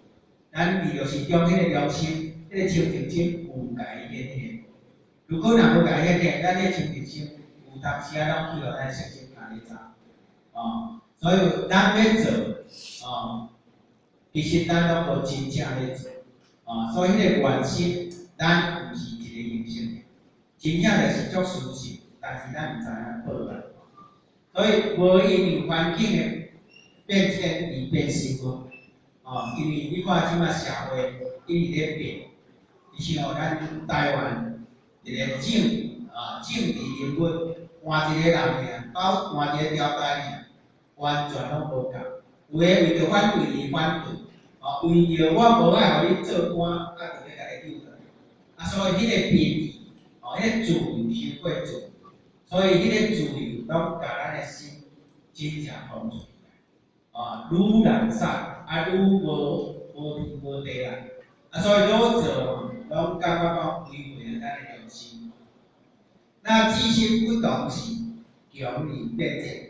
咱佇著是中彼個良心，彼個清淨心有共伊顯現無？如果若無共伊顯現，咱彼個清淨心有當時仔攏去予咱色心牽咧走，哦，所以咱欲做，哦，其實咱攏無真正咧做，哦，所以彼個願心，咱毋是一個形式，真正就是足事實，但是咱毋知影報啦。所以無因為環境的變遷而變心無，哦，因為你看這擺社會一直咧變，就像咱台灣一個政治人物換一個人爾，到換一個朝代爾，完全攏無仝。有的為著反對而反對，哦，為著我無愛予你做官，啊，就欲共你揪落來。啊，所以彼個變異，哦，彼個自由傷過自由，所以彼個自由攏共咱的心真正封存起來，哦，愈懶散，啊，愈無天無地啦。啊，所以愈做攏感覺講違背了咱的良心。那志心不同時，強而變節，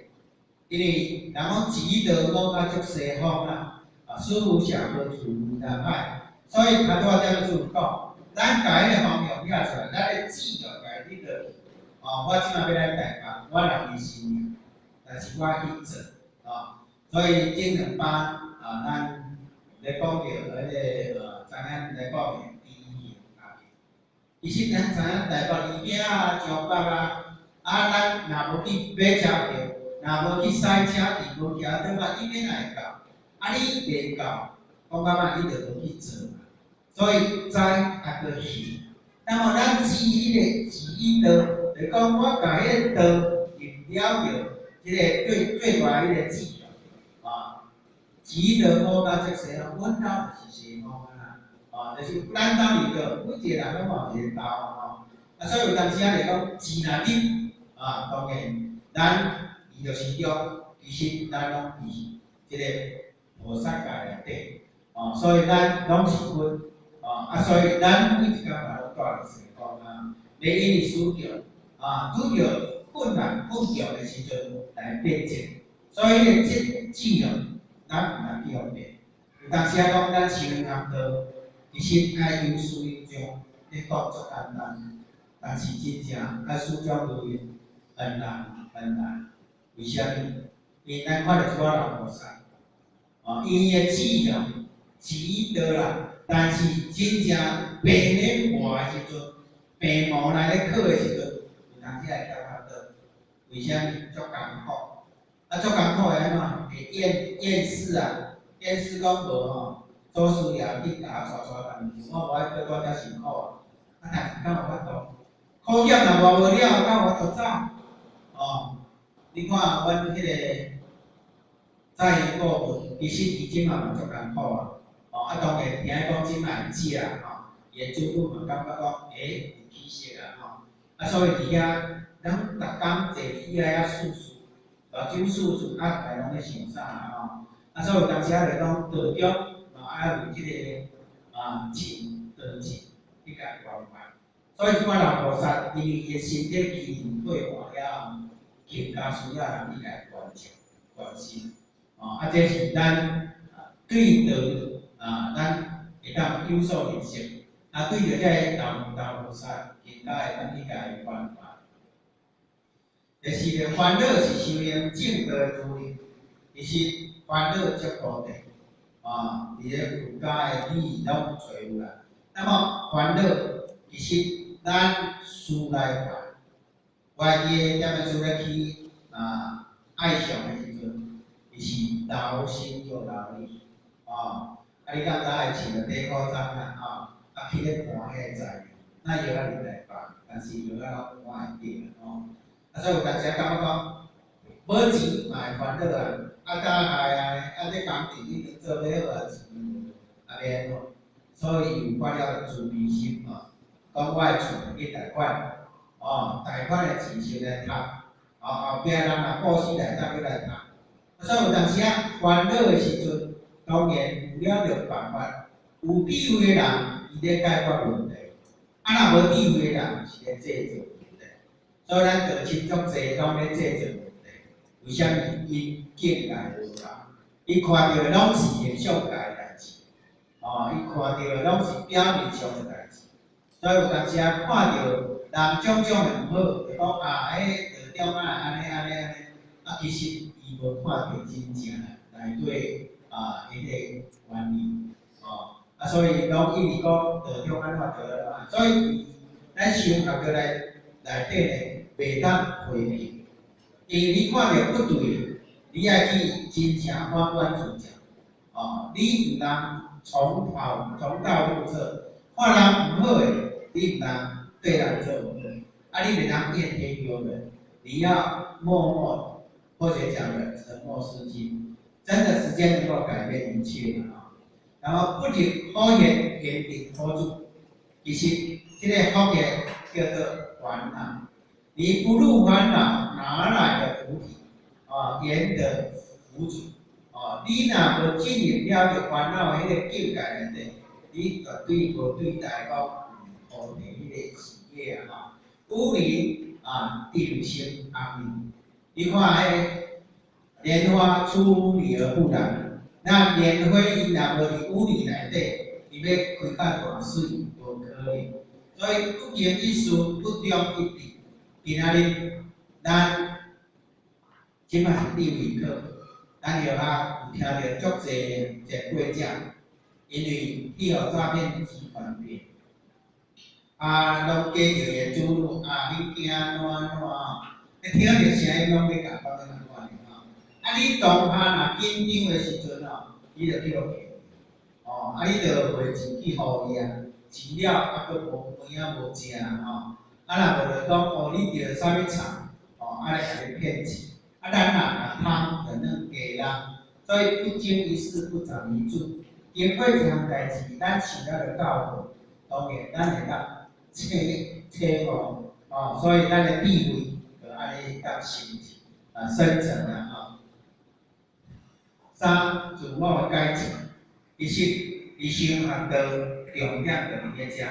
因為人講積德講較足西方啦，啊，師父下何處無南海，所以頭拄仔點師父講，咱共彼個方向掠出來，咱的志就共伊立落去。哦，我這擺欲來台北，我人佇新營，但是我去做，哦，所以頂兩班啊，咱咧講著彼個知影來講的知行合一。其實咱知影台北離遐啊、彰北啊，啊，咱若無去買車票，若無去駛車，佇無徛倒擺，你欲哪會到？啊，你袂到，講到尾你就無去做嘛。所以知啊閣行。那麼咱知彼個知彼道，就是講我共彼個道入了著，這個最最大彼個志願，啊，積德苦甲則西方，阮兜就是西方啊，哦，就是咱兜裡頭每一個人攏嘛有一个兜吼，啊，所以有當時仔就講錢若入，啊，當然咱二十四中，其實咱攏佇這個菩薩界內底，哦，所以咱攏是佛，哦，啊，所以咱每一工嘛攏住佇西方啊，袂因為輸著，啊，拄著困難困境的時陣來變節，所以彼個節志哦，咱毋通去予變。有當時仔講咱修行道，其實愛有師有長，咧講足簡單，但是真正愛師長如云，很難很難。為啥物？因為咱看著這寡老菩薩，哦，𪜶的志哦，錢多啦，但是真正病咧磨的時陣，病魔來咧考的時陣，有當時會徛較倒。為啥物？足艱苦，啊，足艱苦會按怎？會厭厭世啊，厭世講無吼，祖師爺去共我帶帶，但是我無愛閣帶遮辛苦啊。啊，但是敢有法度？苦險若磨無了，敢有法度走？哦，你看阮彼個蔡英顧問，其實伊這擺嘛足艱苦啊。哦，啊，當然聽講這擺會食吼，伊的子女嘛感覺講，欸，有起色啊吼。啊，所以佇遐，咱逐工坐起來遐睏睏，目睭睏睏，啊，逐家攏咧想啥啊吼。啊，所以有當時仔就講，道長嘛愛為這個啊情道情去共關懷。所以這擺老菩薩，因為伊的身體機能退化了後，更加需要人去共關照、關心。哦，啊，這是咱對道啊，咱會當有所認識。啊，對著這个老老菩薩，更加會當去共伊關懷。第四個煩惱是修行正道的資糧，其實煩惱足菩提，啊，佇咧佛家的理攏揣有啦。那麼煩惱其實咱思來煩，我會記得踮咧思咧去啊愛上的時陣，伊是勞心又勞力，哦，啊你敢知愛穿著短褲衫啊，吼，啊去咧搬彼个材料，咱藥仔入來放，但是藥仔攏搬會著吼。啊，所以有當時感覺講，無錢嘛會煩惱啊，啊敢害啊，啊這工程已經做欲好啊，錢無，啊欲按怎？所以伊有發了慈悲心吼，講我的厝去貸款，哦，貸款的錢先來讀，哦，後壁人若布施來當欲來讀。所以有當時啊煩惱的時陣，當然有了著辦法。有智慧的人，伊咧解決問題；啊，若無智慧的人，是咧製造問題。所以咱道親足濟攏咧製造問題。為啥物？𪜶境界無仝，伊看著的攏是現象界的代誌，哦，伊看著的攏是表面上的代誌。所以有當時啊，看著人種種的毋好，就講啊，彼道長啊，按呢按呢按呢，啊，其實伊無看著真正內底啊，彼個原因，哦，啊，所以攏一直講道長按怎道按怎，所以咱修學的內內底呢，袂當迴避，因為你看著不對，你愛去真正反觀自照，哦，你毋通重蹈重蹈覆轍，看人毋好的，你毋通對人做毋好，啊，你袂當怨天尤人，你要默默或者講的沉默是金，真的時間能夠改變一切的啊。然後不入火熱，緣得苦主，其實這個火熱叫做煩惱，你不入煩惱，哪來的菩提？啊，緣得福主，啊，你若無進入了著煩惱的彼個境界內底，你絕對無對待講菩提彼個事業啊！吼，雨林啊，定生紅葉。你看彼個蓮花出污泥而不染，那蓮花伊若無佇污泥內底，伊欲開較偌媠，無可能。所以不經一事，不長一智。今仔日咱這擺是智慧課，咱著啊有聽著足濟前輩者，因為去予詐騙集團騙，啊，攏假著伊的子女啊，恁囝按怎按怎吼，你聽著聲音攏欲共講按怎款的吼。啊，你當下若緊張的時陣吼，你就去予騙，哦，啊，你就匯錢去予伊啊，錢了啊，閣無物仔無食吼，啊，若無就講哦，你著啥物菜，哦，啊來共你騙錢。啊，咱人若貪，就轉家人，所以不經一事不長一智。經過這項代誌，咱受了個教訓，當然咱會當體體悟，哦，所以咱的智慧就按呢當生啊生成啦，吼。三，自我的改進，其實佇修學道重點就佇咧遮。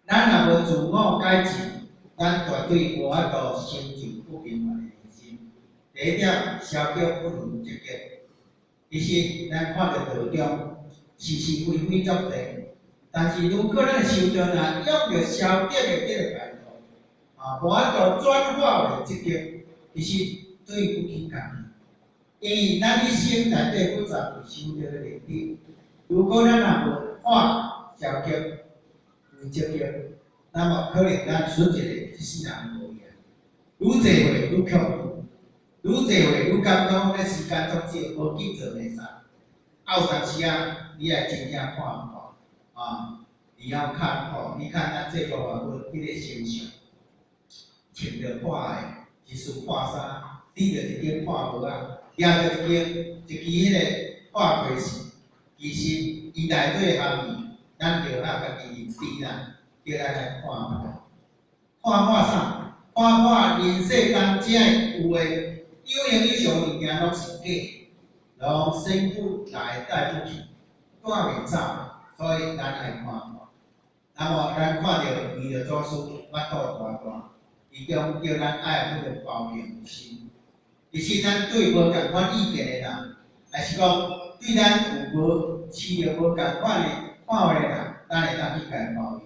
咱若無自我改進，咱絕對無法度成就不平凡的人生。第一點，消極不如積極。其實咱看著道中是是非非足濟，但是如果咱修道若用著消極的這個態度，啊，無法度轉化為積極，其實對不起家己。因為咱一生內底不斷有修道的歷程，如果咱若無化消極為積極，那麼可能咱出一个一世人無去啊。愈濟歲愈卻步，愈濟歲愈感覺講咱時間足少，無緊做袂使。啊，有當時啊，你愛真正看破，啊，你要看破，你看咱這個話阮彼個形象，穿著破的，一束破衫，拄著一頂破帽仔，舉著一根一支彼個破雞翅，其實伊內底含義，咱著愛家己認知啦，叫咱來看破。看破啥？看破人世間遮有的有形以上物件攏是假，攏生不來帶不去，帶袂走，所以咱愛看破。那麼咱看著彌勒祖師腹肚大大，伊中叫咱愛有彼個包容心。其實咱對無仝款意見的人，還是講對咱有無持著無仝款的看法的人，咱會當去共伊包容。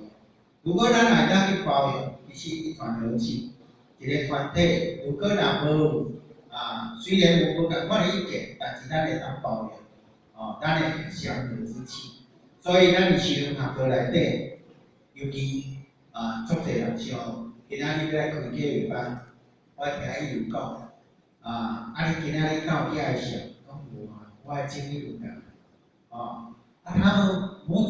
如果咱會當去包容，其實一團和氣，一個團體，如果若無啊，雖然有無仝款的意見，但是咱會當包容，哦，咱會相和之氣。所以咱佇修學道內底，尤其啊，足濟人像今仔日欲來開啟會班，我聽伊有講，啊，啊你今仔日敢有去愛上？講無啊，我愛精力有夠，哦，啊他們母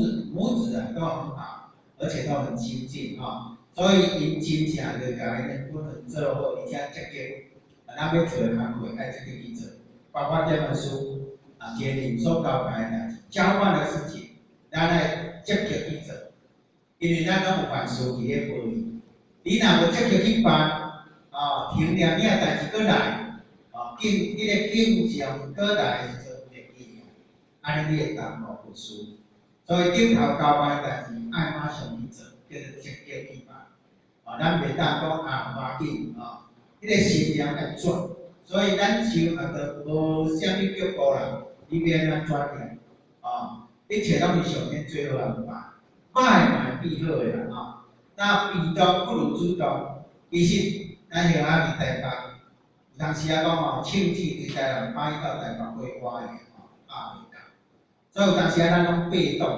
子啊都很好，而且都很親近吼，所以𪜶真正就共𪜶的本分做好，而且積極，啊，咱欲做的工課愛積極去做，包括這本書啊，一個人所交代的代誌，交辦的事情，咱愛積極去做，因為咱攏有凡事佇咧陪伊，你若無積極去辦，哦，停念遐代誌閣來，哦，境彼個境上閣來的時陣會記按呢你會耽誤佛事。所以頂頭交辦的代誌愛馬上去做，叫做積極去辦。哦，咱袂當講啊，無要緊，哦，彼個心念愛轉。所以咱修學道無啥物腳步啦，你欲按怎轉念？哦，一切攏是上天最好安排，歹嘛會變好的啦，吼。那被動不如主動，其實咱鄉下佇台北，有當時仔講吼，手指佇台南擺到台北過歪的吼，壓袂到。所以有當時仔咱攏被動，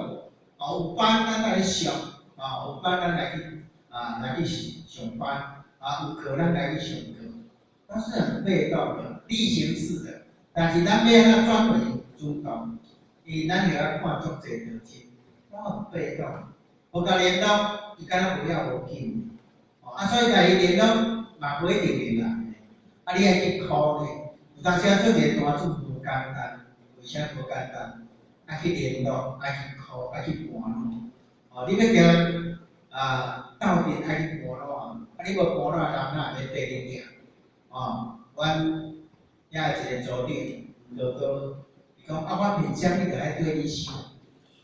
哦，有班咱來上，哦，有班咱來去啊，來去上班，啊，有課咱來去上課，都是很被動的、例行式的。但是咱欲按怎轉為主動？因為咱鄉下看足濟道親，攏很被動，無共聯絡，伊敢若無要無緊，哦，啊，所以共伊聯絡嘛無一定會來，啊，你愛去 call 呢，有當時仔做一個單主無簡單，為啥無簡單？愛去聯絡，愛去 call，愛去盤路，哦，你欲行啊鬥陣愛去盤路啊，啊你無盤路，人哪會綴你行？哦，阮遐一個組長吳哥哥，伊講啊，我憑啥物著愛綴你收？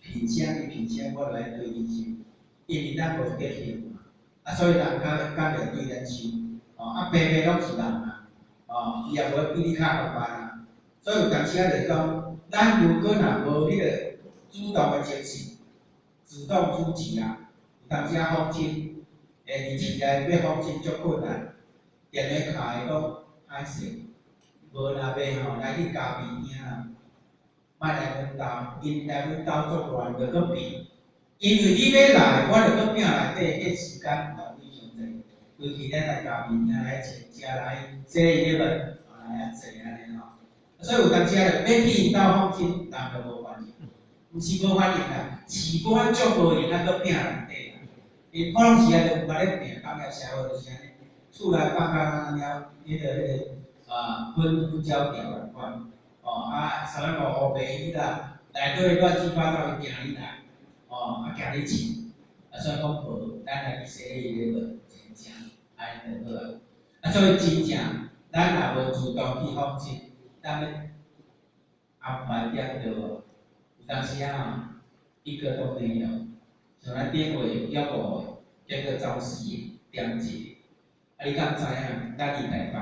憑啥物？憑啥物我著愛綴你收？因為咱無德行嘛，啊，所以人較較會對咱收，哦，啊，平平攏是人啊，哦，伊也無比你較麻煩啊，所以有當時仔就是講，咱如果若無彼個主動的精神，主動出擊啊，有當時仔訪親，佇市內欲訪親足困難，電話敲伊講歹勢，無若欲吼來去咖啡廳啦，莫來阮兜，𪜶來阮兜作亂，就閣變。因為你欲來，我就閣摒內底，彼時間浪費傷濟。規氣咱來咖啡廳來坐，食來7-Eleven，來遐坐按呢吼。所以有當時仔就欲去𪜶兜訪親，人就無歡迎，毋是無歡迎啦，是無足無閒啊，閣摒內底啦。𪜶普通時啊就有共咧摒，工業社會就是按呢，厝內放工了，彼個啊粉粉膠條共款，哦，哦啊，啥物烏白衣啦，內底亂七八糟伊驚你來，哦，啊驚你飼，啊所以講無，咱來去7-Eleven真正按呢就好啊。啊，所以真正，咱若無主動去放棄，咱欲安排點著無？有當時啊，一個都沒有。像咱頂月約五個，結果走四個，點一個。啊，你敢知影？咱佇台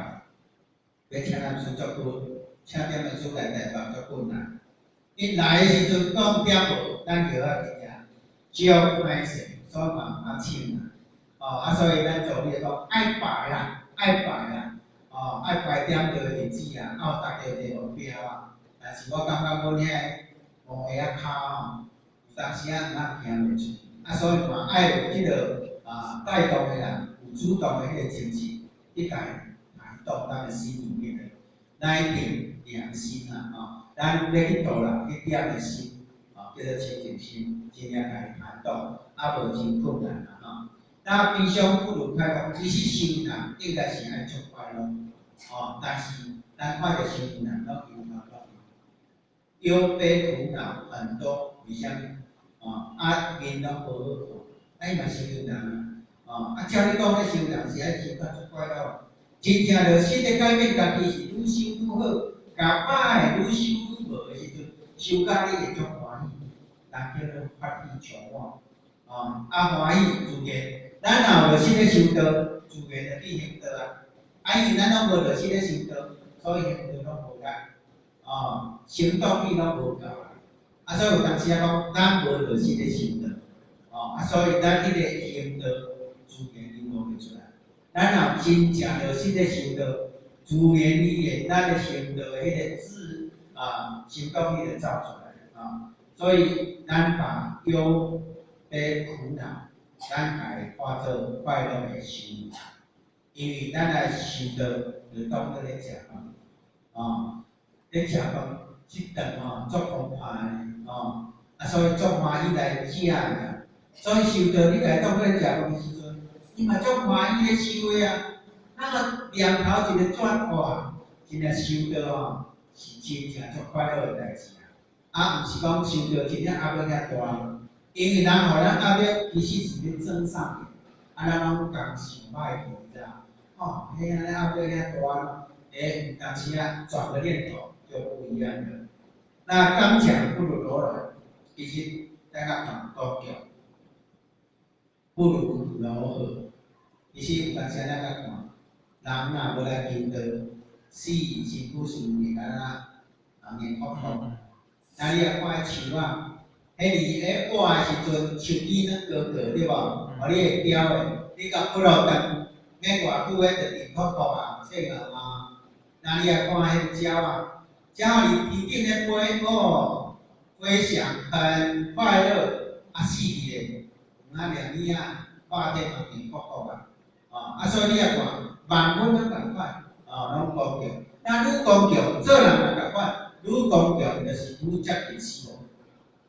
北，欲請老師足久，請點老師來台北足困難。𪜶來的時陣講點無，咱藥仔真正少歹勢，所以嘛毋通請啦。哦，啊，所以咱助理講愛排啦，愛排啦，哦，愛排點著的日子啊，啊予大家有一個目標啊。但是我感覺阮遐五個仔跤吼，有當時仔毋通行袂出，啊，所以嘛愛有這个啊帶動的人，有主動的彼個精神，去共伊動咱的心裡面的那一點良心啊，吼，咱欲去度人彼點的心，哦，叫做清淨心，真正共伊撼動，啊無真困難啦，吼。那悲傷不如快樂，其實修人應該是愛足快樂，哦，但是咱看著修人攏憂愁惱，憂悲苦惱很多，為啥物？哦，啊面攏無好看，啊伊嘛修人啊，哦，啊照你講咧修人是愛修甲足快樂，真正著新的改變家己是愈修愈好，共歹的愈修愈無的時陣，修甲你會足歡喜，人叫做法喜充滿，哦，啊歡喜自然。咱若有熱心咧修道，自然就去行道啊。啊，因為咱攏無熱心咧修道，所以行道攏無力，哦，行動力攏無夠啊。啊，所以有當時仔講，咱無熱心咧修道，哦，啊，所以咱彼個行道自然伊無會出來。咱若真正熱心咧修道，自然而然咱的行道的彼個自啊行動力就走出來啊。所以咱把憂悲苦惱，咱共伊化做快樂的修行，因為咱來修道，就當做咧食飯，哦，咧食飯，這頓吼足澎湃的，哦，啊，所以足歡喜來食的。所以修道你共伊當做咧食飯的時陣，伊嘛足歡喜咧修的啊。那個念頭一个轉，哇，真正修道吼，是真正足快樂的代誌啊！啊，毋是講修道真正壓力遐大。因為人予咱壓力，其實是咧裝啥的，啊，咱攏共想歹去，你知影？哦，彼按呢壓力遐大，欸，有當時啊，轉個念頭就不一樣了。那剛強不如柔軟，其實咱較看剛強，不如柔和。其實有當時咱較看，人若無來求道，死身軀是會敢若啊硬朴朴。那你若看彼樹仔，彼佇咧活的時陣，樹枝攏高高，對無？予你會叼的，你共割落斷，免偌久，彼就硬朴朴啊，脆啊嘛。那你若看彼個鳥仔，鳥仔佇天頂咧飛，哦，飛翔很快樂，啊死去咧，有影掠物仔，霸天嘛硬朴朴啊，哦，啊所以你若看，萬物攏仝款，哦，攏剛強。那愈剛強，做人嘛仝款，愈剛強就是愈接近死亡。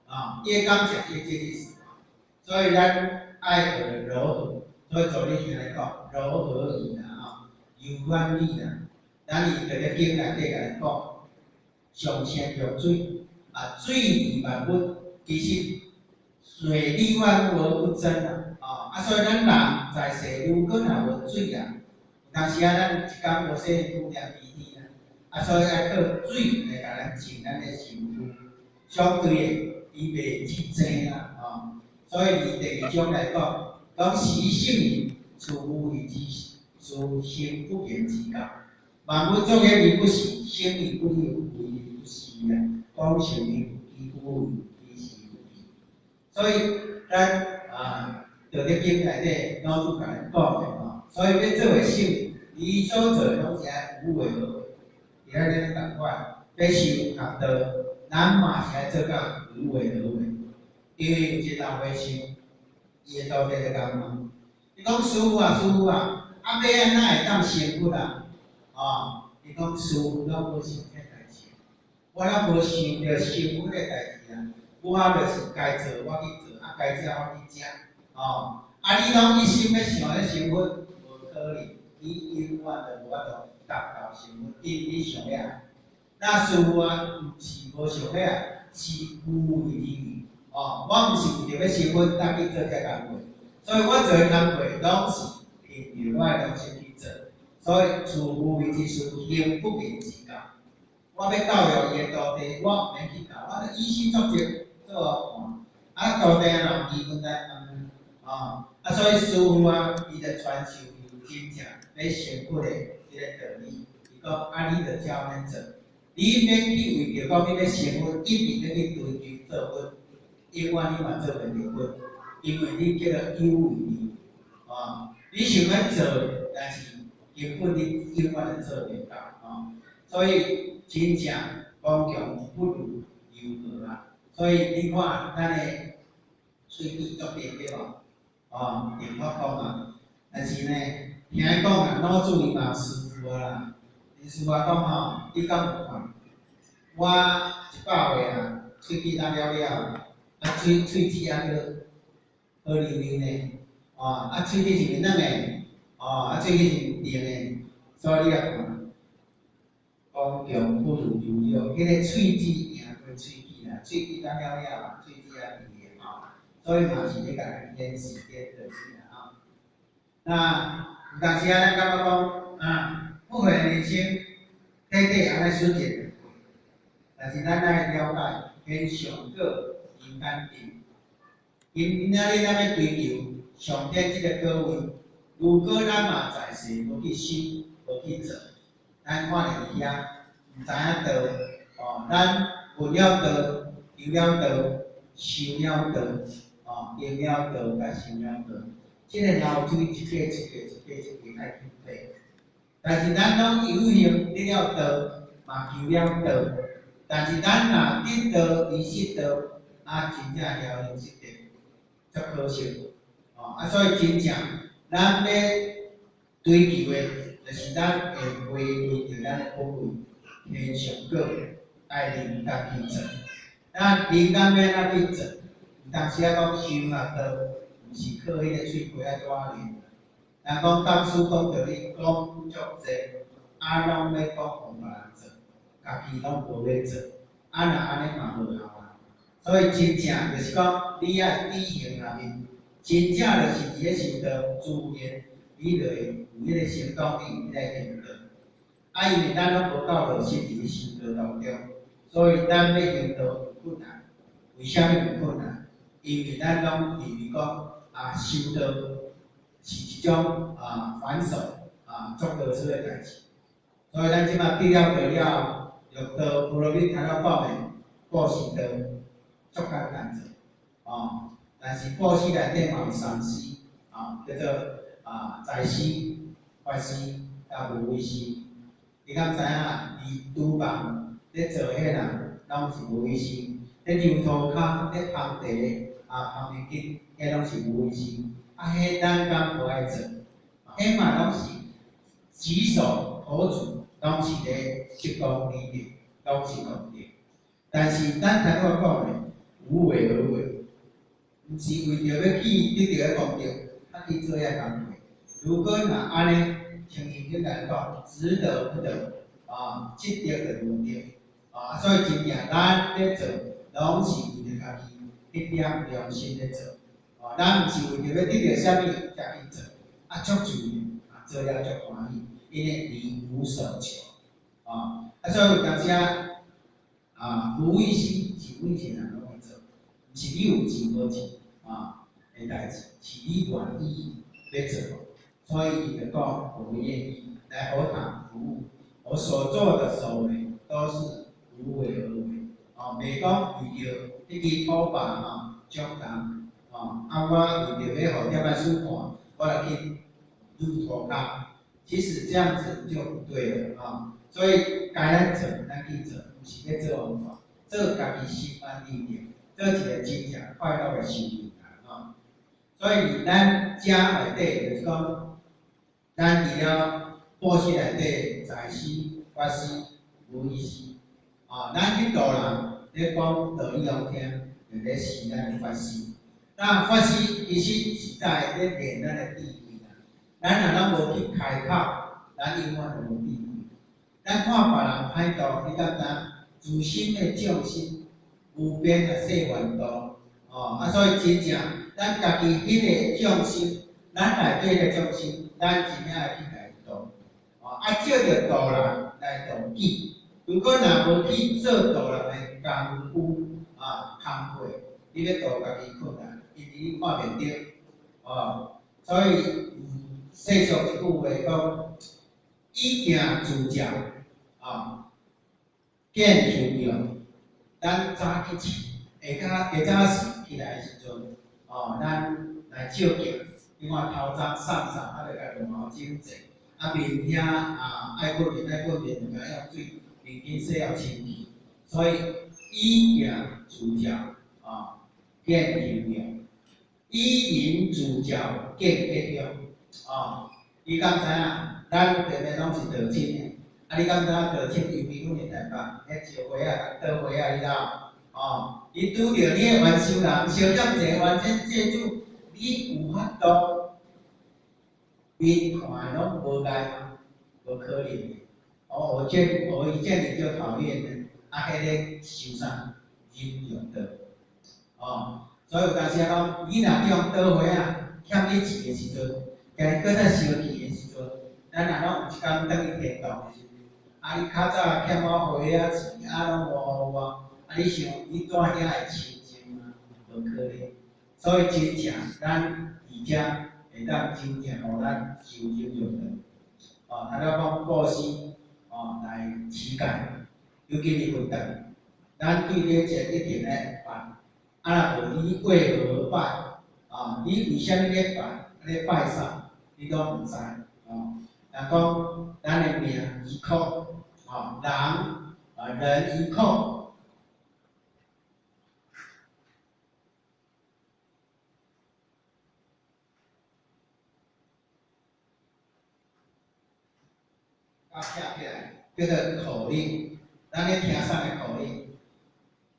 啊，越剛強越接近死亡，所以咱愛學柔和，所以助理兄來講，柔和語啦，吼，柔軟語啦，咱佇道德經內底共咱講，上善若水，啊，水利萬物，其實水利萬物而不爭啊，啊，所以咱人在世，如果若無水啊，有當時啊，咱一工無洗身軀黏滴滴啊，啊，所以愛靠水來共咱淨咱的身軀，相對的，伊袂去爭啦，吼，所以佇第二章來講，講習聖人，處無為之事，行不言之教。萬物作業而不習，生而不有，為而不恃啊。講聖人其不為，其事不避。所以咱啊，道德經內底老子共咱講的吼，所以欲做為聖人，伊所做的攏是愛無為而為，佇咱咧仝款，欲修學道，咱嘛是愛做到無為而為。因為有一個老和尚，伊的徒弟就共問，伊講師父啊，師父啊，啊欲按怎會當成佛啊？哦，伊講師父攏無想這代誌，我攏無想著成佛的代誌啊，我就是該做我去做，啊該食我去食，哦，啊你攏一心欲想欲成佛，無可能，你永遠都無法度達到成佛，因為你想遐。那師父啊，毋是無想欲啊，是無為而為。哦，我毋是為著欲成佛才去做這工課，所以我做的工課攏是憑著我的良心去做。所以處無為之事，行不言之教。我欲教育伊的徒弟，我毋免去教，我就以身作則做予看。啊，徒弟若有疑問來問，哦，啊，所以師父啊，伊就傳授伊真正欲成佛的這个道理。伊講啊，你就照按呢做，你免去為著講你欲成佛，一直欲去追求做佛，永遠你嘛做袂著佛，因為你叫做有為而為，哦，你想欲做，但是根本你永遠都做袂到，哦，所以真正剛強不如柔和啊。所以你看咱的喙齒足甜對無？哦，甜發講啊，但是呢，聽伊講啊，老子伊嘛師父啊啦，𪜶師父講吼，你敢有看？我100歲啊，喙齒焦了了，啊喙喙齒猶閣好溜溜呢，哦，啊喙齒是毋是軟的？哦，啊喙齒是毋是甜的？所以你來看，剛強不如柔弱，彼个喙齒贏過喙齒啦，喙齒焦了了，喙齒猶甜的吼，所以嘛是咧共咱顯示這道理啦吼。那有當時啊，咱感覺講啊，不悔人生，短短按呢瞬間就過，但是咱愛了解，現上果人間定。今仔日咱欲追求上天這个果位，如果咱嘛在世無去修，無去做，咱看佇遐毋知影道，哦，咱聞了道，求了道，修了道，哦，行了道，佮修了道，這个流水一塊一塊一塊一塊愛去爬。但是咱攏有幸得了道，嘛求了道，但是咱若得道而失道，啊，真正夭形失德，足可惜。哦，啊，所以真正咱欲追求的，就是咱會回歸著咱的本位，天上果愛人間去做。咱人間欲按怎去做？有當時仔講修啊道，毋是靠彼个喙皮仔怎練。人講講師講著你講足濟，啊，攏欲講予別人做，家己攏無欲做，啊，若按呢嘛無效啊。所以真正就是講，你愛知行合一，真正就是佇咧修道，自然你就會有彼个行動力來行道。啊，因為咱攏無夠落實佇咧修道當中，所以咱欲行道有困難。為啥物有困難？因為咱攏認為講啊，修道是一種啊繁瑣啊足囉嗦的代誌。所以咱這擺得了道了，六道波羅蜜頭拄講的布施道，足簡單做，哦。但是布施內底嘛有三施，啊，叫做啊財施、法施、佮無畏施。你敢知影？佇廚房咧做彼人，攏是無畏施；咧溜塗跤、咧捧茶、啊捧面巾，彼攏是無畏施。啊，彼咱敢無愛做？彼嘛攏是舉手投足，攏是咧積功累德，攏是功德。但是咱頭拄仔講的無為而為，毋是為著欲去得著彼功德，才去做遐工課。如果若按呢，像聖經來講，值得不得？啊，積德就無得。啊，所以真正咱咧做，攏是為著家己一點良心咧做。哦，咱毋是為著欲得著啥物才去做，啊，足自然，啊，做了足歡喜，因為你無所求。啊，啊，所以有當時啊，無畏施是每一個人攏會做，毋是你有錢無錢啊的代誌，是你願意欲做。所以伊就講，我願意來佛堂服務，我所做的所為都是無為而為，哦，袂講為著彼支土把吼獎金，哦，啊，我為著欲予點仔師看，我來去擼塗跤，其實這樣子就不對了啊。所以該咱做，咱去做，毋是欲做予人看，做家己心安理得，做一個真正快樂的修行人吼。所以咱遮內底就是講，咱佇了布施內底，財施、法施、無畏施，啊，咱去度人咧講道理予聽，就咧施咱的法施。那法施其實是在咧練咱的智慧啦。咱若攏無去開口，咱永遠就無智慧。咱看別人歹度，你敢知？自心的眾生無邊啊誓願度，哦，啊，所以真正咱家己彼个眾生，咱內底彼个眾生，咱真正愛去共伊度，哦，啊，藉著度人來度己。如果若無去做度人的功夫啊，工課，你欲度家己困難，因為你看袂著，哦，所以世俗一句話講，以鏡自照，啊，見形容。咱早起下下早時起來的時陣，哦，咱來照鏡，你看頭鬃散散，啊，著共毛整齊，啊面遐啊愛抹面愛抹面，著共用水面巾洗予清氣。所以以鏡自照，啊，見形容；以人自照，見吉凶。哦，你敢知影？咱平平攏是道親的。啊！你敢知影道親？尤其阮佇台北，彼石花仔、桃花仔，你知無？哦，你拄著你的冤仇人，相欠債冤親債主，你有法度面看的攏無礙嗎？無可能的。哦，我一見你就討厭的，啊，彼个受啥？忍辱的。哦，所以有當時仔講，你若用桃花仔欠你錢的時陣，今日閣再相見的時陣，咱若攏有一工轉去天堂的時陣，啊！你較早欠我花仔錢，啊，攏無予我，啊！你想你蹛遐會清淨嗎？無可能。所以真正咱佇遮會當真正予咱修忍辱的。哦，頭拄講布施，哦，來持戒，尤其佇佛堂，咱對禮節一定愛拜。啊，若無你為何拜？啊，你為啥物咧拜？咧拜啥？你攏毋知。哦，人講咱的命依靠。哦，人啊，人依靠，啊，写起來叫做口令。咱咧聽啥个口令？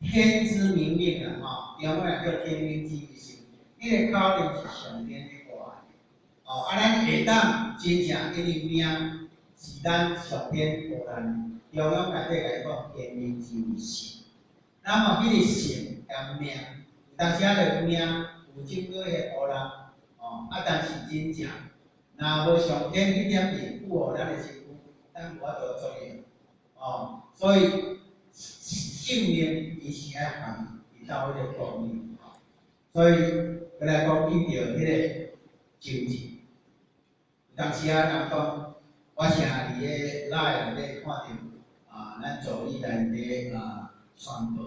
天之明命啊，吼，中文也叫天命之心。彼个口令是上天咧掛的。哦，啊，咱會當真正因為命是咱上天予咱的，中庸內底共伊講天命之謂性。那麼彼个性佮命，有當時仔就命有種過彼个予咱，哦，啊，但是真正若無上天彼點力賦予咱的身軀，咱無法度作用，哦，所以性命伊是愛含伊鬥彼个功能，哦，所以閣來講起著彼个精進，有當時仔人講，我成日佇个 LINE 內底看著啊，咱助理來佇啊宣布，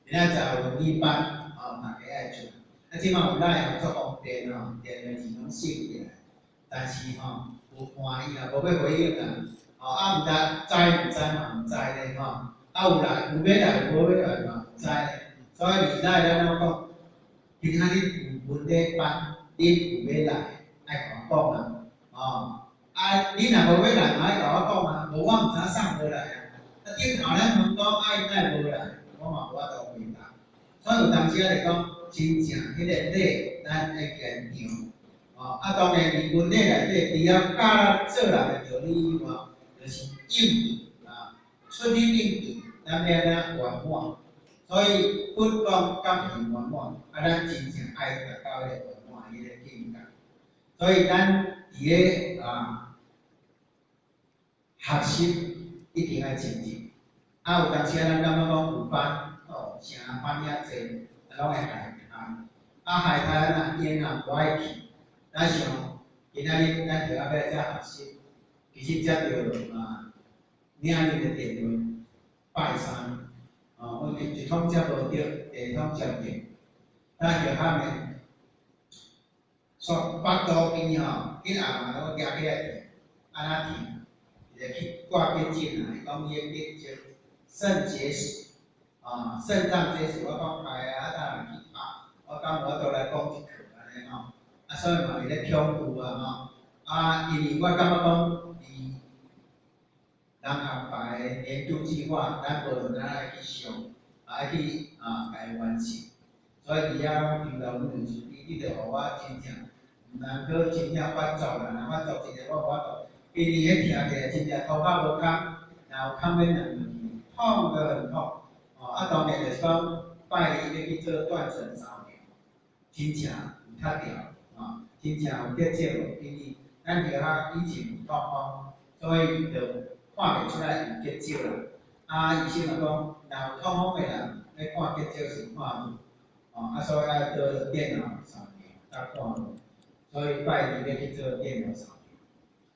明仔載有文理班，啊，大家愛出來。啊，這擺有 LINE 足方便吼，電話字攏省起來，但是吼，有看伊若無欲回應啊，吼啊毋知知毋知嘛毋知咧吼，啊有來有欲來無欲來嘛毋知咧，所以佇 LINE 咱攏講，今仔日有文理班，恁有欲來，愛共我講啊，哦，啊，恁若無欲來嘛愛共我講啊，無我毋知影啥無來啊。啊，頂頭咱問講，啊𪜶哪會無來，我嘛無法度回答。所以有當時仔就講，真正彼个禮，咱愛堅強。哦，啊，當然佇文理內底，除了教咱做人的道理以外，就是應對啊，出去應對，咱欲按怎圓滿。所以佛講感行圓滿，啊，咱真正愛達到彼个圓滿彼个境界。所以咱佇咧啊學習一定愛精進。啊，有當時仔咱感覺講有班，哦，啥班遐濟，啊，攏會害啊，啊害他若𪜶若無愛去，咱想今仔日咱就欲來遮學習，其實接著啊，領恁的電話，拜三，哦，我一通接無著，第二通接著，咱就喊的，煞腹肚邊吼，彼暗暝攏舉起來疼，按怎疼？伊就去掛急診啊，伊講伊咧急症，腎結石，啊，腎臟結石，我講開啊，啊，等下去拍，我敢無法度來講一課按呢吼，啊，所以嘛佇咧恐懼啊吼，啊，因為我感覺講佇人學排的年度計劃，咱無論咱愛去上，愛去啊，共伊完成，所以佇遐攏求老阮就是你著予我真正，毋通閣真正發作啦，若發作真正我無法度，因為彼疼起來真正塗骹無空，若有空免人落去，痛得很痛。哦，啊，當然就是講拜二欲去做斷層掃描，真正有踢著，哦，真正有結節無？因為咱著較以前有痛風，所以就看袂出來有結節啦。啊，醫生就講，若有痛風的人，欲看結節是看無，哦，啊，所以愛做電腦掃描才看無，所以拜二欲去做電腦掃描。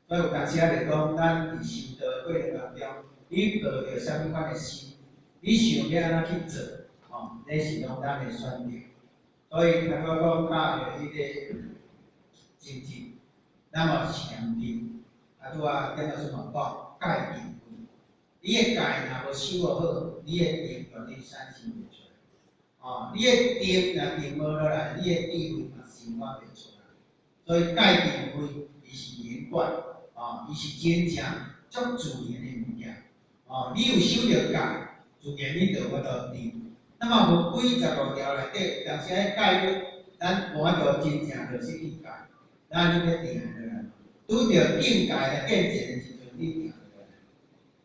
所以有當時仔就講，咱佇修道的過程當中，你抱著啥物款的心，你想欲按怎去做，哦，這是攏咱的選擇。所以頭拄仔講教的彼个精進，咱嘛是禪定，啊拄仔點老師嘛講戒定慧，你的戒若無守予好，你的定絕對產生袂出來。哦，你的定若定無落來，你的智慧嘛生發袂出來。所以戒定慧伊是連貫，哦，伊是真正足自然的物件。哦，你有守著戒，自然你就有法度定。那麼分幾十五條內底，有當時仔戒律，咱無法度真正落實去戒，咱你欲定落來，拄著境界來現前的時陣，你定落來。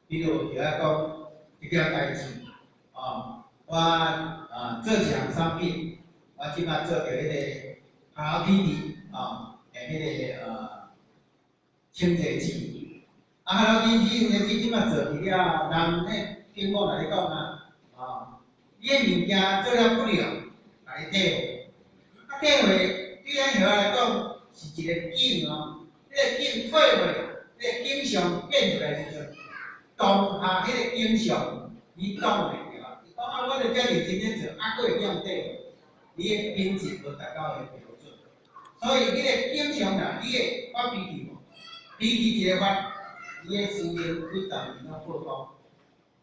比如就愛講一件代誌，哦，我啊做一項產品，我這擺做著彼個 Hello Kitty 哦，的彼個清潔劑，啊 Hello Kitty 清潔劑這擺做起了，人彼警報來咧講啊，哦，你的物件做了不良，共你退貨，啊退貨對咱葉來講是一個景哦，彼個景退貨，彼個景象變出來時陣，當下彼個景象你擋袂牢啊！伊講啊，我著遮認真咧做，啊閣會變退貨，你的品質無達到彼個標準，所以彼個景象啦，你會發脾氣無？脾氣一個發，你的事情幾十年攏曝光。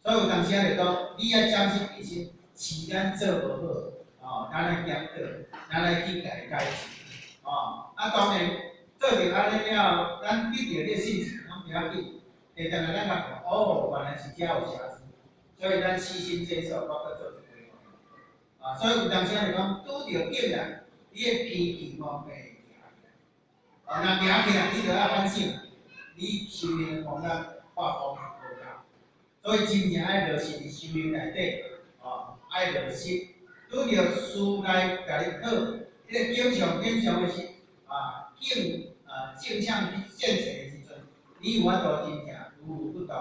所以有當時仔就講，你愛將心比心，是咱做無好，哦，咱愛檢討，咱愛去共伊改進，哦，啊當然做著按呢了後，咱得著這個信息攏袂要緊，下當來咱來看，哦，原來是遮有瑕疵，所以咱虛心接受，我閣做一回。啊，所以有當時仔就講，拄著境啦，你的脾氣毛病會行起來，哦，若行起來，你就愛反省，你修行的功力化功無夠，所以真正愛落實佇修行內底，哦，愛落實，拄著事來共你考，彼個景象景象的時，啊景啊正向去現前的時陣，你有法度真正如如不動，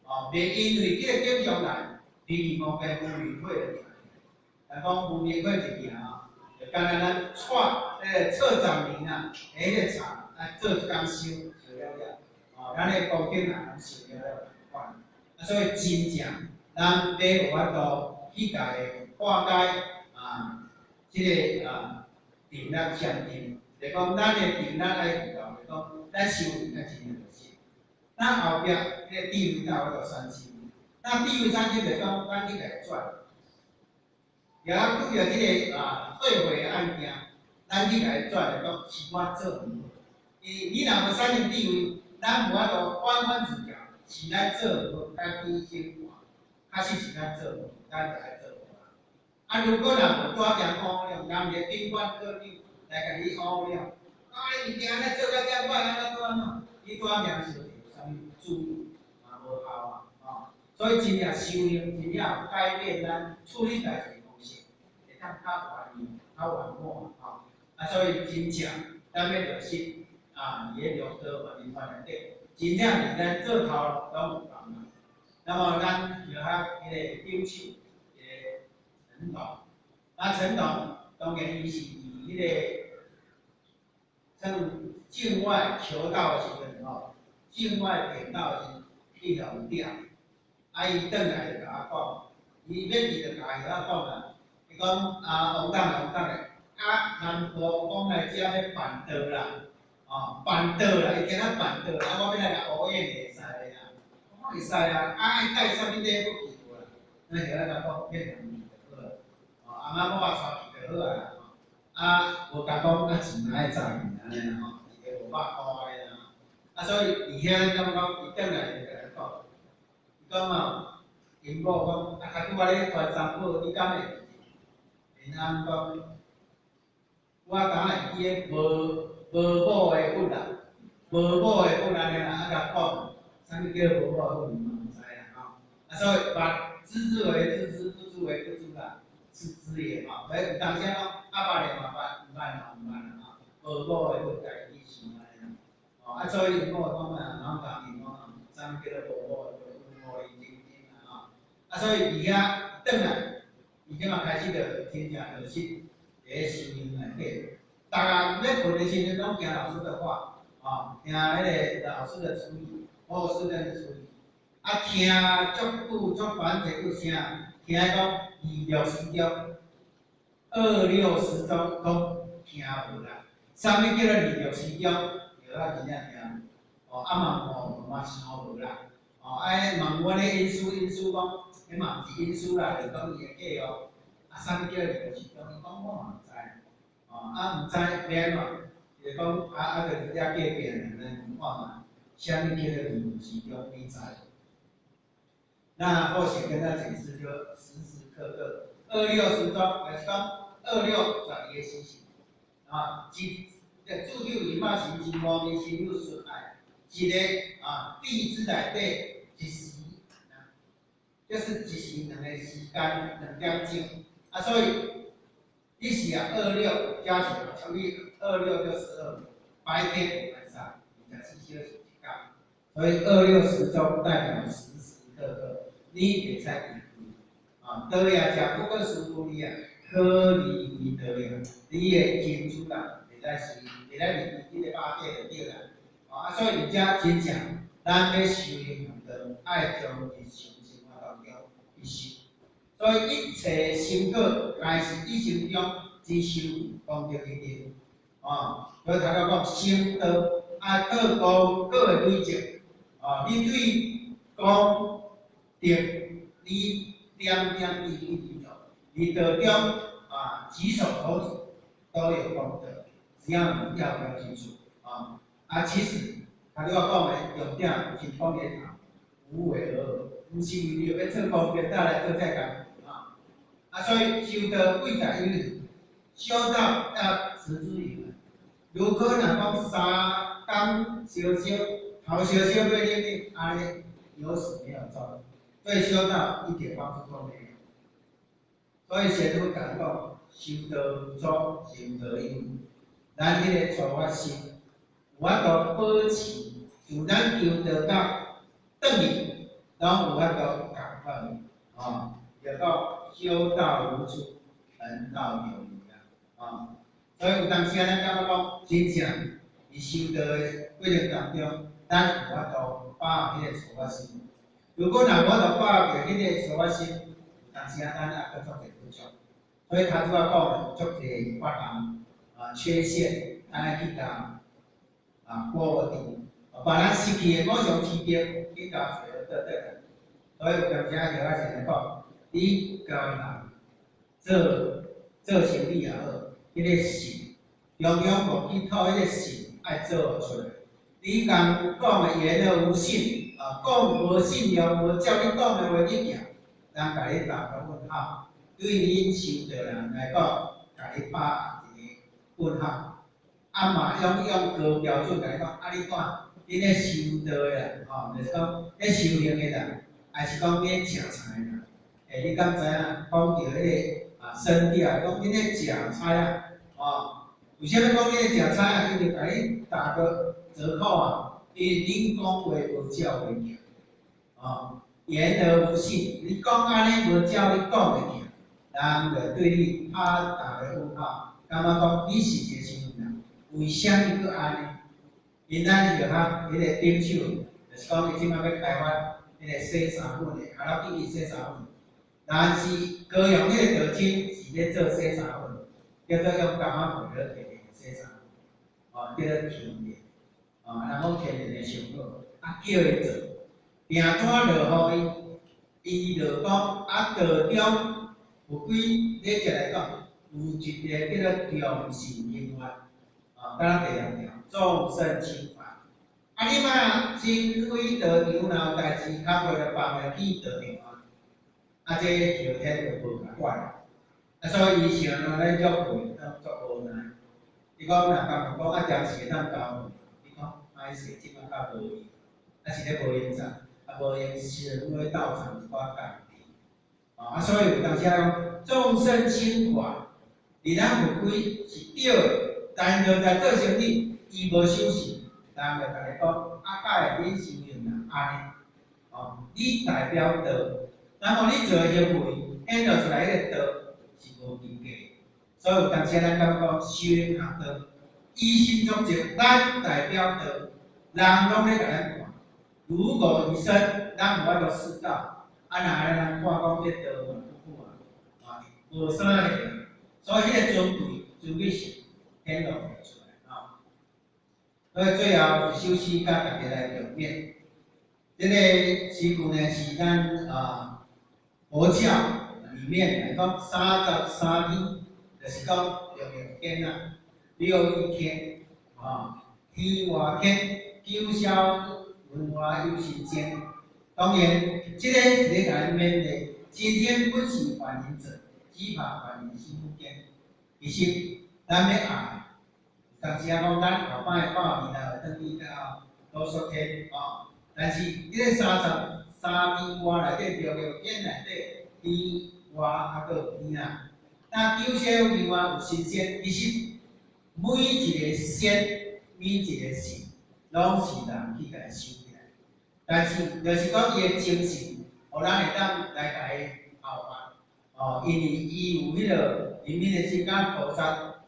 哦，袂因為這個景象來，脾氣毛病無明火就行起來。人講無明火一行吼，就敢若咱蔡彼個錯10年啊，彼個柴啊做一工燒燒了了，哦，咱的光景也攏燒了了仝款。啊，所以真正咱欲有法度去共伊化解啊，這個啊定力禪定，就講咱的定力愛有夠，就講咱修行愛真落實。咱後壁彼個智慧才有法度產生。那智慧產生就講咱去共伊轉。也拄著這個啊退貨的案件，咱去共伊轉來講是我做毋好。因為你若無產生智慧，咱無法度反反自調，是咱做毋好，家己先看，確實是咱做毋好，咱就愛做好啊。啊，如果若無拄仔行烏了，人一個警官科長來共你烏了，啊，你物件按呢做甲遮歹，按怎怎按怎，你拄仔名受著啥物注意嘛無效啊，吼。所以真正修行，真正有改變咱處理代誌的方式，會當較圓滿、較圓滿吼。啊，所以真正咱欲落實啊，佇咧六道萬輪法內底，真正是咱做頭路攏有幫忙。那麼咱就較彼個頂手一個陳董，啊陳董當然伊是佇彼個算境外求道的時陣吼，境外點道的時陣去予人掠，啊伊轉來就共我講，伊欲去就共葉仔講啊，伊講啊王董啊王董咧，啊南部講來遮欲辦道啦，哦辦道啦，伊今仔辦道，啊我欲來共烏演會使啦，我講會使啊，啊愛帶啥物禮物去無啦？咱葉仔共講免人去就好啊，哦翁仔某仔帶去就好啊啦，啊無共講啊錢嘛愛紮去按呢啦吼，一个500箍按呢啦吼，啊所以佇遐咱感覺講伊轉來就共咱講，伊講哦，𪜶某講啊較拄仔咧傳三寶，你敢會記得？因翁講，我敢會記得無無某的佛啦，無某的佛按呢啦，啊共講，啥物叫無某的佛，嘛毋知啦。啊，所以捌知之為知之，不知為不知啦，是知也吼。所以有當時講啊，捌的嘛捌，毋捌嘛毋捌啦吼，無某的問家己去想按呢啦。哦，啊，所以我講啊，攏共伊講啊，啥物叫做無某的問五里晶晶啊吼。啊，所以佇遐轉來，伊這馬開始就真正落實佇咧修行內底。逐項欲睏的時陣，攏聽老師的話，哦，聽彼个老師的指引，或師尊的指引。啊，聽足久足煩這久聲，聽講二六時鐘，二六時鐘攏聽無啦。啥物叫做二六時鐘？著啊真正聽無。哦，啊嘛無嘛想無啦。哦，啊嘛有按呢因師因師講，彼嘛毋是因師啦，就是講伊的計哦。啊，啥物叫做二六時鐘？伊講我嘛毋知。哦，啊毋知欲按怎？就是講啊啊，就佇遮隔壁爾，來問看覓，啥物叫做二六時鐘？你知？那或許跟他解釋，就時時刻刻二六時鐘，就是講二六12個時辰，啊，一個注有伊嘛是真無明心有純愛，一個啊地支內底一時，就是一時兩個時間2點鐘，啊，所以你是啊二六加起來乘以二六就12，白天晚上24小時一工，所以二六時鐘代表時時刻刻。你袂使離開，啊，道也食不過師父你啊，可離為道也，你的真主人袂使是袂使離開這個肉體就對啦。啊，所以佇遮真正，咱欲修行道，愛將日常生活當中去修。所以一切成果，皆是一生中之修功德一定。啊，所以頭拄講成道愛靠功果的累積，啊，你對功德，你點點滴滴去做，你道中啊，舉手投足都有功德，只要你要不要去做啊。啊，其實頭拄仔講的重點是講個頭，無為而治，毋是為著欲做功德才來做這工課啊。啊，所以修道貴在於修道要持之以恆。如果若講三工燒燒，頭燒燒尾冷冷，按呢有始沒有終，對修道一點幫助都沒有。所以賢夫講講，修道初，成道因，咱彼个初發心，有法度保持，自咱求道到轉去，攏有法度仝款，哦，就講修道如初，聞道有餘啊，哦，所以有當時咱感覺講，真正佇修道的過程當中，咱有法度把握彼个初發心。如果若無法度把握著彼个初發心，有當時咱也閣足濟不足。所以頭拄仔講的足濟缺陷啊、缺陷，咱愛去共啊補佇，把咱失去的五常之德去共揣倒轉來。所以有當時仔就愛先來講，你共人做做生意也好，彼个信，中央無去討彼个信愛做出來。你共講的言而無信，啊，講無信用，無照你講的話去行，人共你打個問號。對恁修道人來講，共你打一個問號。啊嘛，用用高標準共你講，啊你看，恁咧修道的人，吼，就是講咧修行的人，還是講咧食菜的人？欸，你敢知影？講著彼个啊，身體啊，講恁咧食菜啊，吼，為啥物講恁咧食菜啊？伊就共你打個折扣啊，因為恁講話無照話行，哦，言而無信，你講按呢無照你講的行，人就對你拍打個問號，感覺講你是一個啥物人？為啥物閣按呢？因咱就較彼个頂手，就是講伊這擺欲開發彼个洗衫粉的，卡拉基洗衫粉，但是高雄彼個道真是咧做洗衫粉，叫做用柑仔皮咧提煉洗衫粉，哦，叫做天然，哦，人講天然的上好，啊叫伊做，訂單落予伊，伊就講啊道中有幾禮節來講，有一个叫做眾生輕願，啊，敢若第二條眾生輕煩，啊你嘛真為道場若有代誌，工課就放下去道場啊，啊這後天就無共管，啊所以伊想咱約會當足無奈，伊講若共講啊暫時會當交，伊講歹勢，這擺較無閒，啊是咧無閒啥，啊無閒神會道場一寡工程。啊，所以有當時仔講眾生心法，佇咱佛規是對的，但是在做生意，伊無守信，人就共你講，啊，敢會恁修行若按呢？哦，你代表道，那麼你做的行為顯露出來彼個道是無根基，所以有當時咱感覺講修行學道，以身作則，咱代表道，人攏咧共咱看。如果一生咱無法度示道，啊，若按呢人看講這道嘛不好啊，啊，無啥個，所以彼個尊貴尊貴性顯露袂出來啊。所以最後一首詩佮大家來共勉。這個詩句呢是咱啊佛教裡面來講33天，就是講六欲天啊，六欲天啊，天外天，九霄雲外有神仙。當然，這個是咧共咱勉勵。今天不是凡人做，只怕凡人心不堅。其實，咱欲愛，有當時仔講咱後擺百年後會轉去到兜率天哦。但是，這個33天外內底，六欲天內底，天外猶閣有天啊。那九霄雲外有神仙，其實每一個仙，每一個神，攏是人去共伊修起來。但是，就是講伊的精神，予咱會當來共伊效法。哦，因為伊有彼個憐憫的心，佮菩薩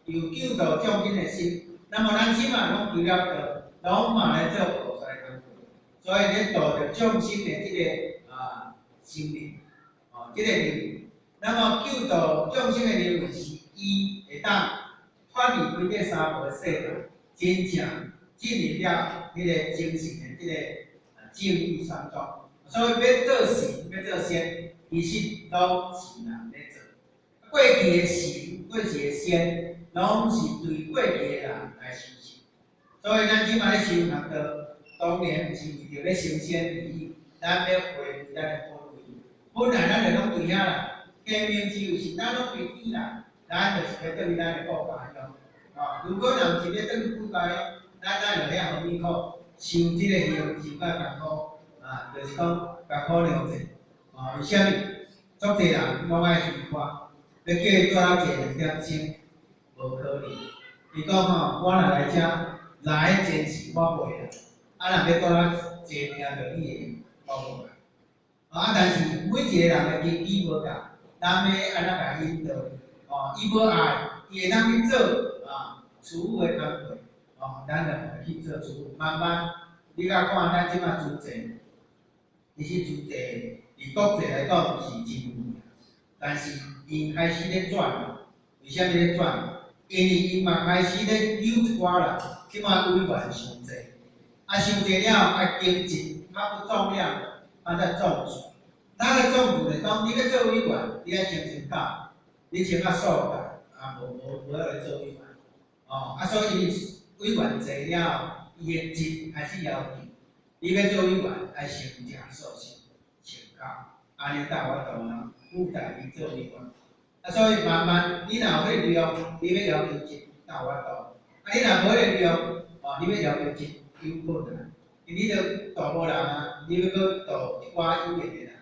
有救度眾生的心。那麼咱這馬攏求了道，攏嘛來做菩薩的工課。所以咧度著眾生的這個啊心靈，哦，這個靈。那麼救度眾生的靈魂是伊會當脫離開這三寶的世界，真正進入了彼個精神的這個正義山莊。所以欲做神，欲做仙，其實攏是人咧做。過去的神，過去的仙，攏是對過去的人來修行。所以咱這馬咧修學道，當然毋是為著欲成仙而已，咱欲回歸咱的本位。本來咱就攏佇遐啦，天命之有時，咱攏佇天啦，咱就是欲轉去咱的故家鄉。啊，如果若毋是欲轉去故家鄉，咱咱就遐何物苦，受這個刑受甲艱苦，啊，就是講艱苦良濟。啊，為啥物？足濟人攏愛虛誇，欲叫伊蹛咧坐2點鐘，無可能。伊講吼，我若來遮來前是我袂來，啊，若欲蹛咧坐聽著你的，我無來。啊，但是每一個人的根基無仝，咱欲按怎共伊引導？哦，伊無愛，伊會當去做啊，師父的工課，哦，咱就予伊去做師父。慢慢，你甲看咱這馬慈濟，其實慈濟佇國際來講是真有名，但是𪜶開始咧轉，為啥物咧轉？因為𪜶嘛開始咧有一寡人，這馬委員傷濟，啊，傷濟了後愛經濟，較不重要，啊才重視。咱咧重視就是講，你欲做委員，你愛先穿教，你穿較素界，啊，無無無法來做委員。哦，啊，所以委員濟了後，伊的質開始要求，你欲做委員，愛先食素食，穿教，按呢才有法度啊，取代你做委員。啊，所以慢慢，你若有彼個量，你欲要求質，才有法度。啊，你若無彼個量，哦，你欲要求質有困難，因為你著度無人啊，你欲閣度一寡有緣的人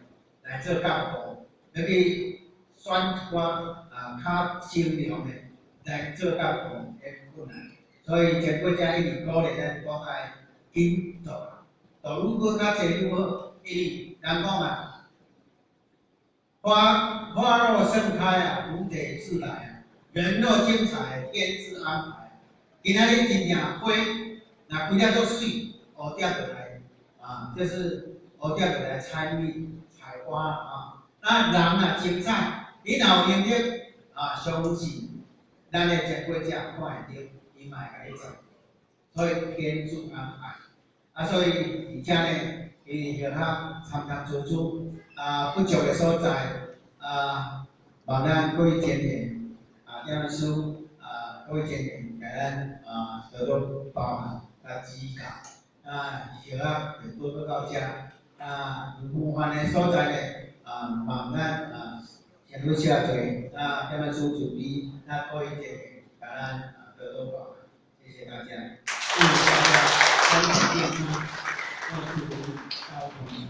來做幹部，欲去選一寡啊較精良的來做幹部，會困難。所以前國家一直鼓勵咱講愛緊度，度愈閣較濟愈好，因為人講啊，花花若盛開啊，蝴蝶自來啊；人若精彩，天自安排。今仔日真正花，若開了足媠，蝴蝶就來啊，就是蝴蝶就來採蜜採花啊。那人若精彩，你若有能力啊，相信咱的前輩者看會著，伊嘛會共你做。所以天自安排。啊，所以而且呢，因為學校參參處處啊不足的所在啊，望咱各位前賢啊，點師啊，各位前賢共咱啊多多包涵佮指教。啊，學校就報告到遮。啊，有麻煩的所在呢，啊，望咱啊先去謝罪。啊，點師慈悲，咱各位前賢共咱啊多多包涵，謝謝大家。祝大家身體健康，萬事如意，高朋友。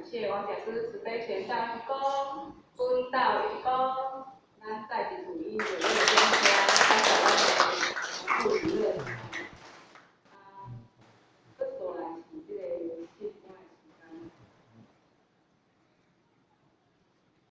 謝王講師慈悲全道一躬，奮鬥一躬，咱再一次引入。